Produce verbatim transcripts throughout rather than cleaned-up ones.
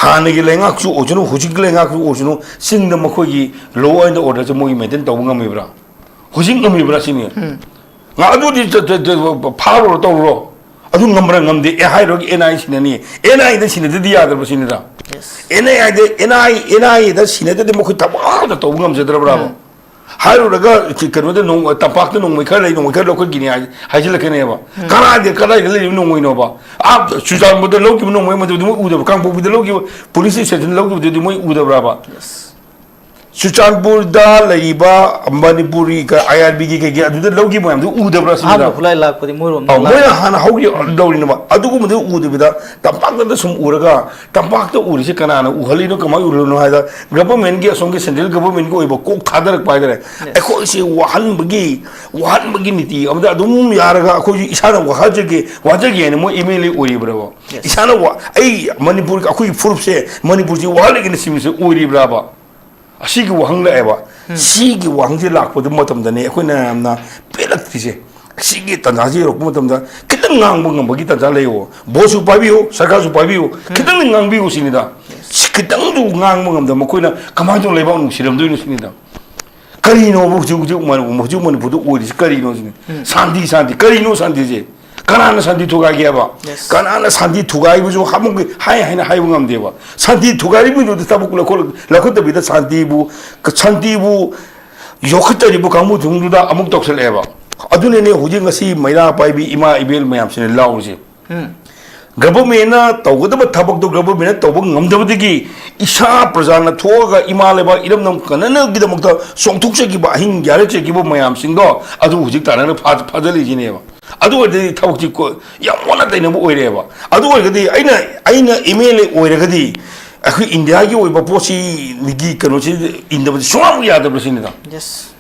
ꯍꯥꯟꯅꯒꯤ ꯂꯩꯉꯥꯛꯁꯨ ꯑꯣꯏꯁꯅꯨ, ꯍꯧꯖꯤꯛꯀꯤ ꯂꯩꯉꯥꯛꯁꯨ ꯑꯣꯏꯁꯅꯨ, ꯆꯤꯡꯗ ꯃꯈꯣꯏꯒꯤ law and orderꯁꯦ ꯃꯣꯏꯒꯤ maintain ꯇꯧꯕ ꯉꯝꯃꯤꯕ꯭ꯔꯥ? ꯍꯧꯖꯤꯛ ꯉꯝꯃꯤꯕ꯭ꯔꯥ ꯁꯤꯅꯤ꯫ ꯉꯥ-, ꯑꯗꯨꯗꯤ ꯆ-, ꯆ-, ꯆ-, ꯐꯥꯔꯨꯔꯣ ꯇꯧꯔꯨꯔꯣ꯫ ꯑꯗꯨ ꯉꯝꯕ꯭ꯔꯥ ꯉꯝꯗꯦ? ꯑꯦ, ꯍꯥꯏꯔꯨꯔꯒ N I ꯁꯤꯟꯅꯅꯤ꯫ N I ꯗ ꯁꯤꯟꯅꯗꯗꯤ ꯌꯥꯗ꯭ꯔꯕ ꯁꯤꯅꯤꯗ꯫ Yes. N I the, N I, N I ꯗ ꯁꯤꯟꯅꯗꯗꯤ ꯃꯈꯣꯏ ꯊꯕꯛ ꯑꯃꯇ ꯇꯧꯕ ꯉꯝꯖꯗ꯭ꯔꯕ꯭ꯔꯥꯕ? ꯍꯥꯏꯔꯨꯔꯒ ꯀꯩꯅꯣꯗ ꯅꯣꯡ-, ꯇꯝꯄꯥꯛꯇ ꯅꯣꯡꯃꯩ ꯈꯔ ꯂꯩ, ꯅꯣꯡꯃꯩ ꯈꯔ ꯂꯧꯈꯠꯈꯤꯅꯤ ꯍꯥꯏ-, ꯍꯥꯏꯖꯤꯜꯂꯛꯀꯅꯦꯕ꯫ ꯀꯗꯥꯏꯗ, ꯀꯗꯥꯏꯗ ꯂꯩꯔꯤꯕ ꯅꯣꯡꯃꯩꯅꯣꯕ? ꯑꯥ, ꯆꯨꯔꯆꯥꯟꯄꯨꯔꯗ ꯂꯧꯈꯤꯕ ꯅꯣꯡꯃꯩ ꯃꯗꯨꯗꯤ ꯃꯣꯏ ꯎꯗꯕ, ꯀꯥꯡꯄꯣꯛꯄꯤꯗ ꯂꯧꯈꯤꯕ, police stationꯗ ꯂꯧꯈꯤꯕꯗꯨꯗꯤ ꯃꯣꯏ ꯎꯗꯕ꯭ꯔꯥꯕ? Yes. ꯆꯨꯔꯆꯥꯟꯄꯨꯔꯗ ꯂꯩꯔꯤꯕ ꯃꯅꯤꯄꯨꯔꯤ ꯀ-, IRBꯒꯤ ꯀꯩꯒꯤ ꯑꯗꯨꯗ ꯂꯧꯈꯤꯕ ꯃꯌꯥꯝꯗꯨ ꯎꯗꯕ꯭ꯔꯥ ꯁꯤꯅꯤꯗ? ꯑꯍꯥꯟꯕ ꯈꯨꯠꯂꯥꯏ ꯂꯥꯛꯄꯗꯤ ꯃꯣꯏꯔꯣꯝꯗ ꯑꯧ, ꯂꯥꯛꯄ꯫ ꯃꯣꯏꯅ ꯍꯥꯟꯅ ꯍꯧꯈꯤ-, ꯂꯧꯔꯤꯅꯦꯕ꯫ ꯑꯗꯨꯒꯨꯝꯕꯗꯨ ꯎꯗꯕꯤꯗ ꯇꯝꯄꯥꯛꯇꯗ ꯁꯨꯝ ꯎꯔꯒ, ꯇꯝꯄꯥꯛꯇ ꯎꯔꯤꯁꯦ ꯀꯅꯥꯅ ꯎꯍꯜꯂꯤꯅꯣ, ꯀꯃꯥꯏꯅ ꯎꯍꯜꯂꯤꯅꯣ ꯍꯥꯏꯗ, governmentꯀꯤ, ꯑꯁꯣꯝꯒꯤ central governmentꯀꯤ ꯑꯣꯏꯕ ꯀꯣꯛ ꯊꯥꯗꯔꯛꯄ ꯍꯥꯏꯇꯥꯔꯦ꯫ Yes. ꯑꯩꯈꯣꯏꯁꯦ ꯋꯥꯍꯟꯕꯒꯤ, ꯋꯥꯍꯟꯕꯒꯤ ꯅꯤꯇꯤ ꯑꯃꯗ ꯑꯗꯨꯝ ꯌꯥꯔꯒ ꯑꯩꯈꯣꯏꯁꯨ ꯏꯁꯥꯅ ꯋꯥꯍꯖꯒꯦ, ꯋꯥꯖꯒꯦ ꯍꯥꯏꯅ ꯃꯣꯏ MLA ꯑꯣꯏꯔꯤꯕ꯭ꯔꯕ? Yes. ꯏꯁꯥꯅ ꯋꯥ-, ꯑꯩ ꯃꯅꯤꯄꯨꯔ, ꯑꯩꯈꯣꯏꯒꯤ ꯐꯨꯔꯨꯞꯁꯦ, ꯃꯅꯤꯄꯨꯔꯁꯤ ꯋꯥꯍꯜꯂꯒꯦꯅ ꯁꯤꯃꯤꯁꯦ ꯑꯣꯏꯔꯤꯕ꯭ꯔꯕ? ꯑꯁꯤꯒꯤ ꯋꯥꯍꯪ ꯂꯥꯛꯑꯦꯕ꯫ ꯁꯤꯒꯤ ꯋꯥꯍꯪꯁꯦ ꯂꯥꯛꯄꯗ ꯃꯇꯝꯗꯅꯦ ꯑꯩꯈꯣꯏꯅ ꯌꯥꯝꯅ ꯄꯦꯜꯂꯛꯇ꯭ꯔꯤꯁꯦ꯫ ꯁꯤꯒꯤ ꯇꯥꯟꯖꯥꯁꯤ ꯌꯧꯔꯛꯄ ꯃꯇꯝꯗ ꯈꯤꯇꯪ ꯉꯥꯡꯕ ꯉꯝꯕꯒꯤ ꯇꯥꯟꯖꯥ ꯂꯩꯌꯣ꯫ Voteꯁꯨ ꯄꯥꯏꯕꯤꯌꯨ, ꯁꯔꯀꯥꯔꯁꯨ ꯄꯥꯏꯕꯤꯌꯨ, ꯈꯤꯇꯪꯗꯤ ꯉꯥꯡꯕꯤꯌꯨ ꯁꯤꯅꯤꯗ꯫ ꯁꯤ ꯈꯤꯇꯪꯗꯨ ꯉꯥꯡꯕ ꯉꯝꯗꯕ ꯃꯈꯣꯏꯅ ꯀꯃꯥꯏꯅ ꯇꯧꯅ ꯂꯩꯕꯥꯛ ꯅꯨꯡꯁꯤꯔꯝꯗꯣꯏꯅꯣ ꯁꯤꯅꯤꯗ꯫ ꯀꯔꯤꯅꯣꯕ ꯍꯧꯖꯤꯛ, ꯍꯧꯖꯤꯛ ꯃꯅꯤ-, ꯍꯧꯖꯤꯛ ꯃꯅꯤꯄꯨꯔꯗ ꯑꯣꯏꯔꯤꯁꯤ ꯀꯔꯤꯅꯣ ꯁꯤꯅꯤ? ꯁꯥꯟꯇꯤ, ꯁꯥꯟꯇꯤ꯫ ꯀꯔꯤꯅꯣ ꯁꯥꯟꯇꯤꯁꯦ? ꯀꯅꯥꯅ ꯁꯥꯟꯇꯤ ꯊꯨꯒꯥꯏꯒꯦ ꯍꯥꯏꯕ? Yes. ꯀꯅꯥꯅ ꯁꯥꯟꯇꯤ ꯊꯨꯒꯥꯏꯕꯁꯨ ꯍꯥꯃꯨꯛ-, ꯍꯥꯏ ꯍꯥꯏꯅ ꯍꯥꯏꯕ ꯉꯝꯗꯦꯕ꯫ ꯁꯥꯟꯇꯤ ꯊꯨꯒꯥꯏꯔꯤꯕꯗꯨꯗ ꯊꯕꯛ ꯂꯧꯈꯠ-, ꯂꯧꯈꯠꯇꯕꯤꯗ ꯁꯥꯟꯇꯤꯕꯨ, ꯁꯥꯟꯇꯤꯕꯨ ꯌꯣꯛꯈꯠꯆꯔꯤꯕ ꯀꯥꯡꯕꯨꯁꯤꯡꯗꯨꯗ ꯑꯃꯨꯛ ꯇꯧꯁꯜꯂꯛꯑꯦꯕ꯫ ꯑꯗꯨꯅꯅꯦ ꯍꯧꯖꯤꯛ ꯉꯁꯤ ꯃꯩꯔꯥ ꯄꯥꯏꯕꯤ ꯏꯃꯥ ꯏꯕꯦꯜ ꯃꯌꯥꯝꯁꯤꯅ ꯂꯥꯎꯔꯤꯁꯦ꯫ Governmentꯅ ꯇꯧꯒꯗꯕ ꯊꯕꯛꯇꯣ governmentꯅ ꯇꯧꯕ ꯉꯝꯗꯕꯗꯒꯤ ꯏꯁꯥ ꯄ꯭ꯔꯖꯥꯅ ꯊꯣꯛꯑꯒ ꯏꯃꯥ ꯂꯩꯕꯥꯛ ꯏꯔꯝꯗꯝ ꯀꯟꯅꯅꯕꯒꯤꯗꯃꯛꯇ ꯆꯣꯡꯊꯣꯛꯆꯈꯤꯕ, ꯑꯍꯤꯡ ꯌꯥꯔꯦ ꯆꯠꯈꯤꯕ ꯃꯌꯥꯝꯁꯤꯡꯗꯣ ꯑꯗꯨ ꯍꯧꯖꯤꯛ ꯇꯥꯟꯅꯅ ꯐꯥ-, ꯐꯥꯖꯤꯜꯂꯤꯁꯤꯅꯦꯕ꯫ ꯑꯗꯨ ꯑꯣꯏꯔꯗꯤ ꯊꯕꯛꯁꯤ ꯀꯣ-, ꯌꯥꯝ ꯑꯣꯟꯅ ꯇꯩꯅꯕ ꯑꯣꯏꯔꯦꯕ꯫ ꯑꯗꯨ ꯑꯣꯏꯔꯒꯗꯤ ꯑꯩꯅ, ꯑꯩꯅ MLA ꯑꯣꯏꯔꯒꯗꯤ ꯑꯩꯈꯣꯏ ꯏꯟꯗꯤꯌꯥꯒꯤ ꯑꯣꯏꯕ ꯄꯣꯠꯁꯤꯒꯤ ꯀꯩꯅꯣꯁꯤ ꯏꯟꯗꯕꯗꯤ ꯁꯨꯡꯌꯥ ꯌꯥꯗꯕ꯭ꯔꯥ ꯁꯤꯅꯤꯗ꯫ Yes.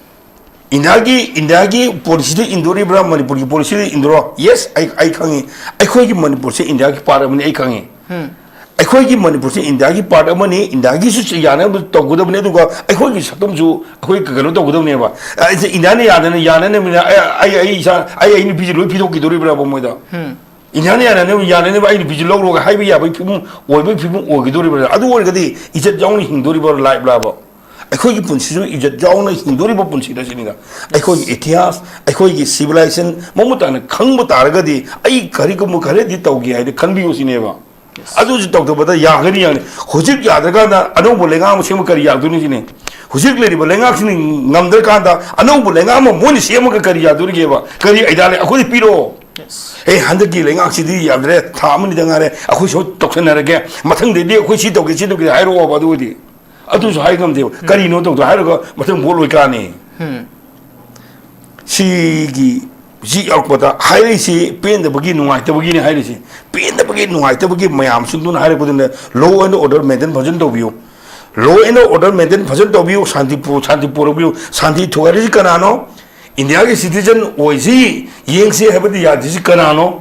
ꯏꯟꯗꯤꯌꯥꯒꯤ, ꯏꯟꯗꯤꯌꯥꯒꯤ policyꯗ ꯏꯟꯗꯣꯔꯤꯕ꯭ꯔꯥ, ꯃꯅꯤꯄꯨꯔꯒꯤ policyꯗ ꯏꯟꯗꯣꯔꯣ? Yes, ꯑꯩ, ꯑꯩ ꯈꯪꯉꯤ꯫ ꯑꯩꯈꯣꯏꯒꯤ ꯃꯅꯤꯄꯨꯔꯁꯦ ꯏꯟꯗꯤꯌꯥꯒꯤ part ꯑꯃꯅꯤ, ꯑꯩ ꯈꯪꯉꯤ꯫ ꯑꯩꯈꯣꯏꯒꯤ ꯃꯅꯤꯄꯨꯔꯁꯦ ꯏꯟꯗꯤꯌꯥꯒꯤ part ꯑꯃꯅꯤ, ꯏꯟꯗꯤꯌꯥꯒꯤꯁꯨ ꯌꯥꯅꯕ ꯇꯧꯒꯗꯕꯅꯤ, ꯑꯗꯨꯒ ꯑꯩꯈꯣꯏꯒꯤ ꯁꯛꯇꯝꯁꯨ ꯑꯩꯈꯣꯏ ꯀꯩꯅꯣ ꯇꯧꯒꯗꯕꯅꯦꯕ꯫ ꯑꯩꯁꯦ ꯏꯟꯗꯤꯌꯥꯅ ꯌꯥꯗꯅ, ꯌꯥꯅꯅꯕꯅꯤꯅ ꯑꯩ, ꯑꯩ, ꯑꯩ ꯏꯁꯥ, ꯑꯩ, ꯑꯩ ꯅꯨꯄꯤꯁꯦ ꯂꯣꯏ ꯄꯤꯊꯣꯛꯈꯤꯗꯣꯔꯤꯕ꯭ꯔꯥꯕ ꯃꯣꯏꯗ? ꯏꯟꯗꯤꯌꯥꯅ ꯌꯥꯅꯅꯕ, ꯌꯥꯅꯅꯕ ꯑꯩ ꯅꯨꯄꯤꯁꯤ ꯂꯧꯔꯒ ꯍꯥꯏꯕ ꯌꯥꯕꯒꯤ ꯐꯤꯕꯝ ꯑꯣꯏꯕꯒꯤ ꯐꯤꯕꯝ ꯑꯣꯏꯒꯗꯧꯔꯤꯕ꯭ꯔꯥ? ꯑꯗꯨ ꯑꯣꯏꯔꯒꯗꯤ ꯏꯖꯠ ꯌꯥꯎꯅ ꯍꯤꯡꯗꯣꯔꯤꯕ ꯂꯥꯏꯐ ꯂꯥꯕ? ꯑꯩꯈꯣꯏꯒꯤ ꯄꯨꯟꯁꯤꯁꯨ ꯏꯖꯠ ꯌꯥꯎꯅ ꯍꯤꯡꯗꯣꯔꯤꯕ ꯄꯨꯟꯁꯤꯗ ꯁꯤꯅꯤꯗ꯫ ꯑꯩꯈꯣꯏꯒꯤ ꯏꯇꯤꯍꯥꯁ, ꯑꯩꯈꯣꯏꯒꯤ ꯁꯤꯚꯤꯂꯥꯏꯖꯦꯁꯟ ꯃꯃꯨꯠ ꯇꯥꯅ ꯈꯪꯕ ꯇꯥꯔꯒꯗꯤ ꯑꯩ ꯀꯔꯤꯒꯨꯝꯕ ꯈꯔꯗꯤ ꯇꯧꯒꯦ ꯍꯥꯏꯗꯤ ꯈꯟꯕꯤꯌꯨ ꯁꯤꯅꯦꯕ꯫ ꯑꯗꯨꯁꯨ ꯇꯧꯗꯕꯗ ꯌꯥꯒꯅꯤ ꯌꯥꯒꯅꯤ꯫ ꯍꯧꯖꯤꯛ ꯌꯥꯗ꯭ꯔꯀꯥꯟꯗ ꯑꯅꯧꯕ ꯂꯩꯉꯥꯛ ꯑꯃ ꯁꯦꯝꯕ ꯀꯔꯤ ꯌꯥꯗꯣꯏꯅꯣ ꯁꯤꯅꯤ꯫ ꯍꯧꯖꯤꯛ ꯂꯩꯔꯤꯕ ꯂꯩꯉꯥꯛꯁꯤꯅ ꯉꯝꯗ꯭ꯔꯀꯥꯟꯗ ꯑꯅꯧꯕ ꯂꯩꯉꯥꯛ ꯑꯃ ꯃꯣꯏꯅ ꯁꯦꯝꯃꯒ ꯀꯔꯤ ꯌꯥꯗꯣꯔꯤꯒꯦꯕ? ꯀꯔꯤ ꯑꯥꯏꯗꯤꯌꯥ ꯂꯩ? ꯑꯩꯈꯣꯏꯗ ꯄꯤꯔꯛꯑꯣ꯫ ꯑꯦ, ꯍꯟꯗꯛꯀꯤ ꯂꯩꯉꯥꯛꯁꯤꯗꯤ ꯌꯥꯗ꯭ꯔꯦ, ꯊꯥ ꯑꯃꯅꯤꯗ ꯉꯥꯏꯔꯦ, ꯑꯩꯈꯣꯏ ꯁꯣꯏ ꯇꯧꯁꯟꯅꯔꯒꯦ, ꯃꯊꯪꯗꯩꯗꯤ ꯑꯩꯈꯣꯏ ꯁꯤ ꯇꯧꯒꯦ, ꯁꯤ ꯇꯧꯒꯦ ꯍꯥꯏꯔꯛꯑꯣꯕ꯫ ꯑꯗꯨ ꯑꯣꯏꯗꯤ ꯑꯗꯨꯁꯨ ꯍꯥꯏ ꯉꯝꯗꯦꯕ꯫ ꯀꯔꯤꯅꯣ ꯇꯧꯗꯣ ꯍꯥꯏꯔꯒ ꯃꯊꯪ ꯚꯣꯠ ꯂꯣꯏ ꯀꯥꯅꯤ꯫ ꯁꯤꯒꯤ ꯁꯤ ꯌꯥꯎꯔꯛꯄꯗ ꯍꯥꯏꯔꯛꯏꯁꯤ ꯄꯦꯟꯗꯕꯒꯤ, ꯅꯨꯡꯉꯥꯏꯇꯕꯒꯤꯅꯤ ꯍꯥꯏꯔꯤꯁꯤ꯫ ꯄꯦꯟꯗꯕꯒꯤ, ꯅꯨꯡꯉꯥꯏꯇꯕꯒꯤ ꯃꯌꯥꯝꯁꯤꯡꯗꯨꯅ ꯍꯥꯏꯔꯛꯄꯗꯨꯅ law and order maintain ꯐꯖꯅ ꯇꯧꯕꯤꯌꯨ꯫ Law and order maintain ꯐꯖꯅ ꯇꯧꯕꯤꯌꯨ꯫ ꯁꯥꯟꯇꯤ ꯄꯨ-, ꯁꯥꯟꯇꯤ ꯄꯨꯔꯛꯄꯤꯌꯨ꯫ ꯁꯥꯟꯇꯤ ꯊꯨꯒꯥꯏꯔꯤꯁꯤ ꯀꯅꯥꯅꯣ? ꯏꯟꯗꯤꯌꯥꯒꯤ citizen ꯑꯣꯏꯁꯤ, ꯌꯦꯡꯁꯤ ꯍꯥꯏꯕꯗꯤ ꯌꯥꯗ꯭ꯔꯤꯁꯤ ꯀꯅꯥꯅꯣ?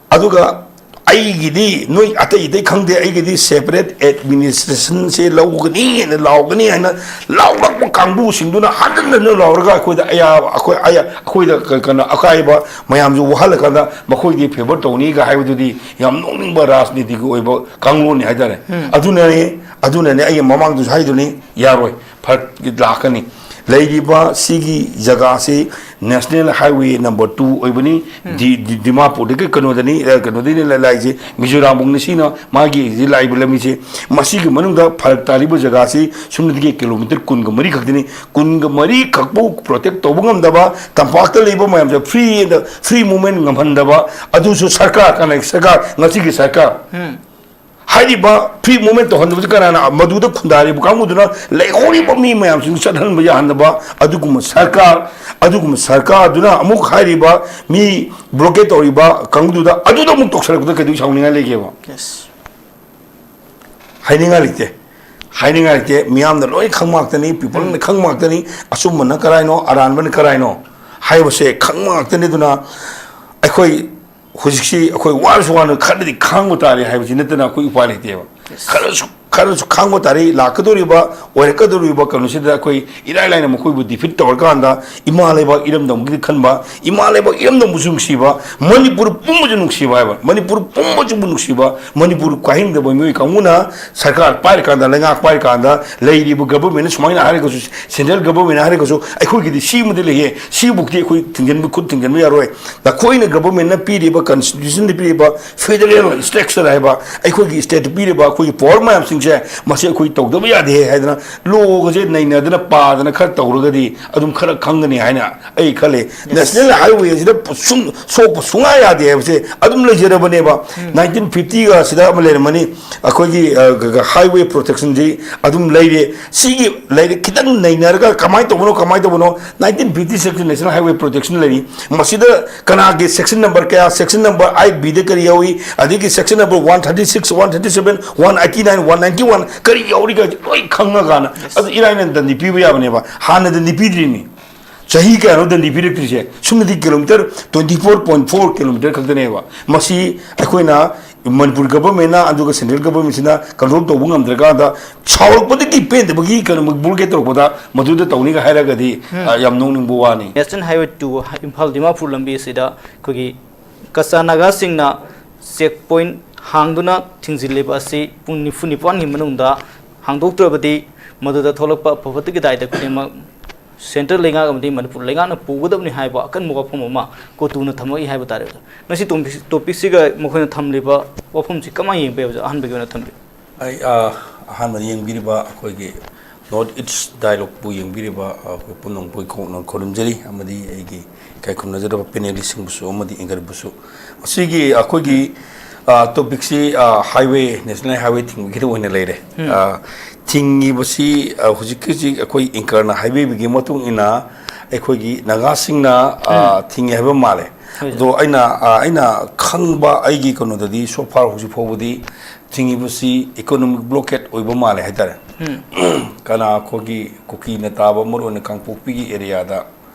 ꯑꯗꯨꯒ ꯑꯩꯒꯤꯗꯤ ꯅꯣꯏ ꯑꯇꯩ ꯑꯇꯩ ꯈꯪꯗꯦ, ꯑꯩꯒꯤꯗꯤ separate administrationꯁꯦ ꯂꯧꯒꯅꯤ ꯍꯥꯏꯅ ꯂꯥꯎꯒꯅꯤ ꯍꯥꯏꯅ ꯂꯥꯎꯔꯛꯄ ꯀꯥꯡꯕꯨꯁꯤꯡꯗꯨꯅ ꯍꯟꯖꯤꯟ ꯍꯟꯖꯤꯟ ꯂꯥꯎꯔꯒ ꯑꯩꯈꯣꯏꯗ ꯑꯌꯥꯕ, ꯑꯩꯈꯣꯏ, ꯑꯌꯥ-, ꯑꯩꯈꯣꯏꯗ ꯀ-, ꯀꯩꯅꯣ, ꯑꯀꯥꯏꯕ ꯃꯌꯥꯝꯁꯨ ꯋꯥꯍꯜꯂꯀꯥꯟꯗ ꯃꯈꯣꯏꯗꯤ favour ꯇꯧꯅꯤꯒ ꯍꯥꯏꯕꯗꯨꯗꯤ ꯌꯥꯝ ꯅꯣꯛꯅꯤꯡꯕ ꯔꯥꯖꯅꯤꯇꯤꯒꯤ ꯑꯣꯏꯕ ꯀꯥꯡꯂꯣꯟꯅꯤ ꯍꯥꯏꯇꯥꯔꯦ꯫ ꯑꯗꯨꯅꯅꯦ, ꯑꯗꯨꯅꯅꯦ ꯑꯩ ꯃꯃꯥꯡꯗꯁꯨ ꯍꯥꯏꯗꯨꯅꯤ, ꯌꯥꯔꯣꯏ꯫ ꯐꯔꯛ ꯂꯥꯛꯀꯅꯤ꯫ ꯂꯩꯔꯤꯕ ꯁꯤꯒꯤ ꯖꯒꯥꯁꯤ National Highway number two ꯑꯣꯏꯕꯅꯤ꯫ ꯗꯤ-, ꯗꯤ-, ꯗꯤꯃꯥꯄꯨꯔꯗꯒꯤ ꯀꯩꯅꯣꯗꯅꯤ, ꯑ, ꯀꯩꯅꯣꯗꯒꯤꯅꯤ ꯂ-, ꯂꯥꯛꯏꯁꯦ, ꯃꯤꯖꯣꯔꯥꯝꯐꯧꯅꯤ ꯁꯤꯅ ꯃꯥꯒꯤ ꯍꯧꯖꯤꯛ ꯂꯥꯛꯏꯕ ꯂꯝꯕꯤꯁꯦ꯫ ꯃꯁꯤꯒꯤ ꯃꯅꯨꯡꯗ ꯐꯔꯛ ꯇꯥꯔꯤꯕ ꯖꯒꯥꯁꯤ ꯁꯨꯞꯅꯇꯒꯤ kilometre ꯀꯨꯟꯒ ꯃꯔꯤ ꯈꯛꯇꯅꯤ꯫ ꯀꯨꯟꯒ ꯃꯔꯤ ꯈꯛꯄꯨ protect ꯇꯧꯕ ꯉꯝꯗꯕ, ꯇꯝꯄꯥꯛꯇ ꯂꯩꯕ ꯃꯌꯥꯝꯁꯦ free and free movement ꯉꯝꯍꯟꯗꯕ, ꯑꯗꯨꯁꯨ ꯁꯔꯀꯥꯔ, ꯀꯅꯥꯒꯤ ꯁꯔꯀꯥꯔ? ꯉꯁꯤꯒꯤ ꯁꯔꯀꯥꯔ꯫ ꯍꯥꯏꯔꯤꯕ free movement ꯇꯧꯍꯟꯗꯕꯁꯤ ꯀꯅꯥꯅ? ꯃꯗꯨꯗ ꯈꯨꯟꯗꯥꯔꯤꯕ ꯀꯥꯡꯕꯨꯗꯨꯅ ꯂꯩꯍꯧꯔꯤꯕ ꯃꯤ ꯃꯌꯥꯝꯁꯤꯡ ꯆꯠꯍꯟꯕ ꯌꯥꯍꯟꯗꯕ ꯑꯗꯨꯒꯨꯝꯕ ꯁꯔꯀꯥꯔ, ꯑꯗꯨꯒꯨꯝꯕ ꯁꯔꯀꯥꯔꯗꯨꯅ ꯑꯃꯨꯛ ꯍꯥꯏꯔꯤꯕ ꯃꯤ blockade ꯇꯧꯔꯤꯕ ꯀꯥꯡꯕꯨꯗꯨꯗ ꯑꯗꯨꯗ ꯑꯃꯨꯛ ꯇꯧꯁꯜꯂꯛꯄꯗ ꯀꯩꯗꯧ ꯁꯥꯎꯅꯤꯡꯉꯥꯏ ꯂꯩꯒꯦꯕ? ꯍꯥꯏꯅꯤꯡꯉꯥꯏ ꯂꯩꯇꯦ꯫ ꯍꯥꯏꯅꯤꯡꯉꯥꯏ ꯂꯩꯇꯦ꯫ ꯃꯤꯌꯥꯝꯅ ꯂꯣꯏ ꯈꯪ ꯉꯥꯛꯇꯅꯤ, peopleꯅ ꯈꯪ ꯉꯥꯛꯇꯅꯤ꯫ ꯑꯆꯨꯝꯕꯅ ꯀꯔꯥꯏꯅꯣ, ꯑꯔꯥꯟꯕꯅ ꯀꯔꯥꯏꯅꯣ ꯍꯥꯏꯕꯁꯦ ꯈꯪꯕ ꯉꯥꯛꯇꯅꯤ꯫ ꯑꯗꯨꯅ ꯑꯩꯈꯣꯏ ꯍꯧꯖꯤꯛꯁꯤ ꯑꯩꯈꯣꯏ ꯋꯥꯔꯁꯨ ꯋꯥꯅ ꯈꯔꯗꯤ ꯈꯥꯡꯕ ꯇꯥꯔꯦ ꯍꯥꯏꯕꯁꯤ ꯅꯠꯇꯅ ꯑꯩꯈꯣꯏ ꯎꯄꯥꯏ ꯂꯩꯇꯦꯕ꯫ ꯈꯔꯁꯨ ꯈꯔꯁꯨ ꯈꯥꯡꯕ ꯇꯥꯔꯤ꯫ ꯂꯥꯛꯀꯗꯧꯔꯤꯕ, ꯑꯣꯏꯔꯛꯀꯗꯧꯔꯤꯕ ꯀꯩꯅꯣꯁꯤꯗ ꯑꯩꯈꯣꯏ ꯏꯔꯥꯏ ꯂꯥꯏꯅ ꯃꯈꯣꯏꯕꯨ ꯗꯤꯐꯤꯠ ꯇꯧꯔꯀꯥꯟꯗ ꯏꯃꯥ ꯂꯩꯕꯥꯛ ꯏꯔꯝꯗꯝꯒꯤꯗꯤ ꯈꯟꯕ, ꯏꯃꯥ ꯂꯩꯕꯥꯛ ꯏꯔꯝꯗꯝꯕꯨꯁꯨ ꯅꯨꯡꯁꯤꯕ, ꯃꯅꯤꯄꯨꯔ ꯄꯨꯝꯕꯁꯨ ꯅꯨꯡꯁꯤꯕ ꯍꯥꯏꯕ, ꯃꯅꯤꯄꯨꯔ ꯄꯨꯝꯕꯁꯤꯕꯨ ꯅꯨꯡꯁꯤꯕ, ꯃꯅꯤꯄꯨꯔ ꯀꯥꯏꯍꯤꯡꯗꯕ ꯃꯤꯑꯣꯏ ꯀꯥꯡꯕꯨꯅ ꯁꯔꯀꯥꯔ ꯄꯥꯏꯔꯀꯥꯟꯗ, ꯂꯩꯉꯥꯛ ꯄꯥꯏꯔꯀꯥꯟꯗ ꯂꯩꯔꯤꯕ ꯒꯕꯔꯃꯦꯟꯅ ꯁꯨꯃꯥꯏꯅ ꯍꯥꯏꯔꯒꯁꯨ, ꯁꯦꯟꯇ꯭ꯔꯦꯜ ꯒꯕꯔꯃꯦꯟꯅ ꯍꯥꯏꯔꯒꯁꯨ ꯑꯩꯈꯣꯏꯒꯤꯗꯤ ꯁꯤꯃꯗꯤ ꯂꯩꯌꯦ, ꯁꯤꯕꯨꯛꯇꯤ ꯑꯩꯈꯣꯏ ꯊꯤꯡꯖꯤꯟꯕ, ꯈꯨꯠ ꯊꯤꯡꯖꯤꯟꯕ ꯌꯥꯔꯣꯏ꯫ ꯅꯈꯣꯏꯅ ꯒꯕꯔꯃꯦꯟꯅ ꯄꯤꯔꯤꯕ, ꯀꯟꯁꯇꯤꯇ꯭ꯌꯨꯁꯟꯗ ꯄꯤꯔꯤꯕ ꯐꯦꯗꯔꯦꯜ ꯁ꯭ꯇ꯭ꯔꯛꯆꯔ ꯍꯥꯏꯕ, ꯑꯩꯈꯣꯏꯒꯤ ꯁ꯭ꯇꯦꯠꯇ ꯄꯤꯔꯤꯕ ꯑꯩꯈꯣꯏꯒꯤ ꯄꯋꯥꯔ ꯃꯌꯥꯝꯁꯤꯡꯁꯦ, ꯃꯁꯤ ꯑꯩꯈꯣꯏ ꯇꯧꯗꯕ ꯌꯥꯗꯦ ꯍꯥꯏꯗꯅ ꯂꯣꯒꯁꯦ ꯅꯩꯅꯗꯅ ꯄꯥꯗꯅ ꯈꯔ ꯇꯧꯔꯒꯗꯤ ꯑꯗꯨꯝ ꯈꯔ ꯈꯪꯒꯅꯤ ꯍꯥꯏꯅ ꯑꯩ ꯈꯜꯂꯤ꯫ ꯅꯦꯁꯅꯦꯜ ꯍꯥꯏꯋꯦ ꯑꯁꯤꯗ ꯁꯨꯝ ꯁꯣꯛꯄ ꯁꯨꯡꯌꯥ ꯌꯥꯗꯦ ꯍꯥꯏꯕꯁꯦ ꯑꯗꯨꯝ ꯂꯩꯖꯔꯕꯅꯦꯕ꯫ ꯅꯥꯏꯟꯇꯤꯟ ꯐꯤꯐꯇꯤꯒ ꯑꯁꯤꯗ ꯑꯃ ꯂꯩꯔꯝꯃꯅꯤ, ꯑꯩꯈꯣꯏꯒꯤ, ꯑ, ꯒ-, ꯒ-, ꯍꯥꯏꯋꯦ ꯄ꯭ꯔꯣꯇꯦꯛꯁꯟꯁꯤ ꯑꯗꯨꯝ ꯂꯩꯔꯦ꯫ ꯁꯤꯒꯤ ꯂꯩꯔꯦ, ꯈꯤꯇꯪ ꯅꯩꯅꯔꯒ ꯀꯃꯥꯏꯅ ꯇꯧꯕꯅꯣ, ꯀꯃꯥꯏꯅ ꯇꯧꯕꯅꯣ? Nineteen fifty six national highway protection ꯂꯩꯔꯤ꯫ ꯃꯁꯤꯗ ꯀꯅꯥꯒꯤ ꯁꯦꯛꯁꯟ ꯅꯝꯕꯔ ꯀꯌꯥ, ꯁꯦꯛꯁꯟ ꯅꯝꯕꯔ ꯑꯥꯏꯠ ꯕꯤꯗ ꯀꯔꯤ ꯌꯥꯎꯏ, ꯑꯗꯒꯤ section number one thirty six, one thirty seven, one eighty nine, one ninety one ꯀꯔꯤ ꯌꯥꯎꯔꯤꯒ ꯂꯣꯏ ꯈꯪꯉꯀꯥꯟꯗ ꯑꯗꯨ ꯏꯔꯥꯏ ꯂꯥꯏꯅ ꯗꯟꯗꯤ ꯄꯤꯕ ꯌꯥꯕꯅꯦꯕ꯫ ꯍꯥꯟꯅ ꯗꯟꯗꯤ ꯄꯤꯗ꯭ꯔꯤꯅꯤ꯫ ꯆꯍꯤ ꯀꯌꯥꯅꯣ ꯗꯟꯗꯤ ꯄꯤꯔꯛꯇ꯭ꯔꯤꯁꯦ? ꯁꯨꯞꯅꯗꯤ kilometre twenty four point four kilometre ꯈꯛꯇꯅꯦꯕ꯫ ꯃꯁꯤ ꯑꯩꯈꯣꯏꯅ ꯃꯅꯤꯄꯨꯔ ꯒꯕꯔꯃꯦꯟꯅ ꯑꯗꯨꯒ ꯁꯦꯟꯇ꯭ꯔꯦꯜ ꯒꯕꯔꯃꯦꯟꯁꯤꯅ ꯀꯟꯇ꯭ꯔꯣꯜ ꯇꯧꯕ ꯉꯝꯗ꯭ꯔꯀꯥꯟꯗ, ꯁꯥꯎꯔꯛꯄꯗꯒꯤ ꯄꯦꯟꯗꯕꯒꯤ ꯀꯩꯅꯣ ꯕ꯭ꯂꯣꯀꯦꯠ ꯇꯧꯔꯛꯄꯗ ꯃꯗꯨꯗ ꯇꯧꯅꯤꯒ ꯍꯥꯏꯔꯒꯗꯤ, ꯎꯝ꯫ ꯑ, ꯌꯥꯝ ꯅꯣꯛꯅꯤꯡꯕ ꯋꯥꯅꯤ꯫ National highway two Imphal Dimapur ꯂꯝꯕꯤ ꯑꯁꯤꯗ ꯑꯩꯈꯣꯏꯒꯤ ꯀꯆꯥ ꯅꯥꯒꯥꯁꯤꯡꯅ ꯆꯦꯛ ꯄꯣꯏꯟꯠ ꯍꯥꯡꯗꯨꯅ ꯊꯤꯡꯖꯤꯜꯂꯤꯕ ꯑꯁꯤ ꯄꯨꯡ ꯅꯤꯐꯨ ꯅꯤꯄꯥꯟꯒꯤ ꯃꯅꯨꯡꯗ ꯍꯥꯡꯗꯣꯛꯇ꯭ꯔꯕꯗꯤ ꯃꯗꯨꯗ ꯊꯣꯛꯂꯛꯄ ꯑꯐ ꯐꯠꯇꯒꯤ ꯗꯥꯏꯇ ꯈꯨꯗꯤꯡꯃꯛ ꯁꯦꯟꯇ꯭ꯔꯦꯜ ꯂꯩꯉꯥꯛ ꯑꯃꯗꯤ ꯃꯅꯤꯄꯨꯔ ꯂꯩꯉꯥꯛꯅ ꯄꯨꯒꯗꯕꯅꯤ ꯍꯥꯏꯕ ꯑꯀꯟꯕ ꯋꯥꯐꯝ ꯑꯃ ꯀꯣꯇꯨꯅ ꯊꯝꯃꯛꯏ ꯍꯥꯏꯕ ꯇꯥꯔꯦ꯫ ꯑꯣꯖꯥ, ꯉꯁꯤ ꯇꯣꯄꯤꯛ-, ꯇꯣꯄꯤꯛꯁꯤꯒ ꯃꯈꯣꯏꯅ ꯊꯝꯂꯤꯕ ꯋꯥꯐꯝꯁꯤ ꯀꯃꯥꯏꯅ ꯌꯦꯡꯕ ꯌꯥꯏ, ꯑꯣꯖꯥ? ꯑꯍꯥꯟꯕꯒꯤ ꯑꯣꯏꯅ ꯊꯝꯕꯤꯌꯨ꯫ ꯑꯩ, ꯑ, ꯑꯍꯥꯟꯕꯗ ꯌꯦꯡꯕꯤꯔꯤꯕ ꯑꯩꯈꯣꯏꯒꯤ ꯅꯣꯔꯠ ꯏꯁ ꯗꯥꯏꯂꯣꯒꯄꯨ ꯌꯦꯡꯕꯤꯔꯤꯕ, ꯑ, ꯑꯩꯈꯣꯏ ꯄꯨꯝꯅꯃꯛꯄꯨ ꯏꯀꯣꯛꯅ ꯈꯨꯔꯨꯝꯖꯔꯤ, ꯑꯃꯗꯤ ꯑꯩꯒꯤ ꯏꯀꯥꯏ ꯈꯨꯝꯅꯖꯔꯕ ꯄꯦꯅꯦꯂꯤꯁꯁꯤꯡꯕꯨꯁꯨ ꯑꯃꯗꯤ ꯑꯦꯡꯀꯔꯕꯨꯁꯨ꯫ ꯃꯁꯤꯒꯤ ꯑꯩꯈꯣꯏꯒꯤ, ꯑ, ꯇꯣꯄꯤꯛꯁꯤ, ꯑ, ꯍꯥꯏꯋꯦ, ꯅꯦꯁꯅꯦꯜ ꯍꯥꯏꯋꯦ ꯊꯤꯡꯕꯒꯤꯗ ꯑꯣꯏꯅ ꯂꯩꯔꯦ꯫ ꯎꯝ꯫ ꯑ, ꯊꯤꯡꯉꯤꯕꯁꯤ, ꯑ, ꯍꯧꯖꯤꯛꯀꯤ ꯍꯧꯖꯤꯛ ꯑꯩꯈꯣꯏ ꯑꯦꯡꯀꯔꯅ ꯍꯥꯏꯕꯤꯕꯒꯤ ꯃꯇꯨꯡ ꯏꯟꯅ ꯑꯩꯈꯣꯏꯒꯤ ꯅꯥꯒꯥꯁꯤꯡꯅ, ꯑ, ꯎꯝ꯫ ꯊꯤꯡꯉꯦ ꯍꯥꯏꯕ ꯃꯥꯜꯂꯦ꯫ ꯍꯣꯏ, ꯁꯥꯔ꯫ ꯑꯗꯣ ꯑꯩꯅ, ꯑ, ꯑꯩꯅ ꯈꯪꯕ ꯑꯩꯒꯤ ꯀꯩꯅꯣꯗꯗꯤ so far ꯍꯧꯖꯤꯛ ꯐꯥꯎꯕꯗꯤ ꯊꯤꯡꯉꯤꯕꯁꯤ ꯏꯀꯣꯅꯣꯃꯤꯛ ꯕ꯭ꯂꯣꯀꯦꯠ ꯑꯣꯏꯕ ꯃꯥꯜꯂꯦ ꯍꯥꯏꯇꯥꯔꯦ꯫ ꯎꯝ꯫ ꯀꯅꯥ ꯑꯩꯈꯣꯏꯒꯤ ꯀꯨꯀꯤꯅ ꯇꯥꯕ, ꯃꯔꯨꯑꯣꯏꯅ ꯀꯥꯡꯄꯣꯛꯄꯤꯒꯤ ꯑꯦꯔꯤꯌꯥꯗ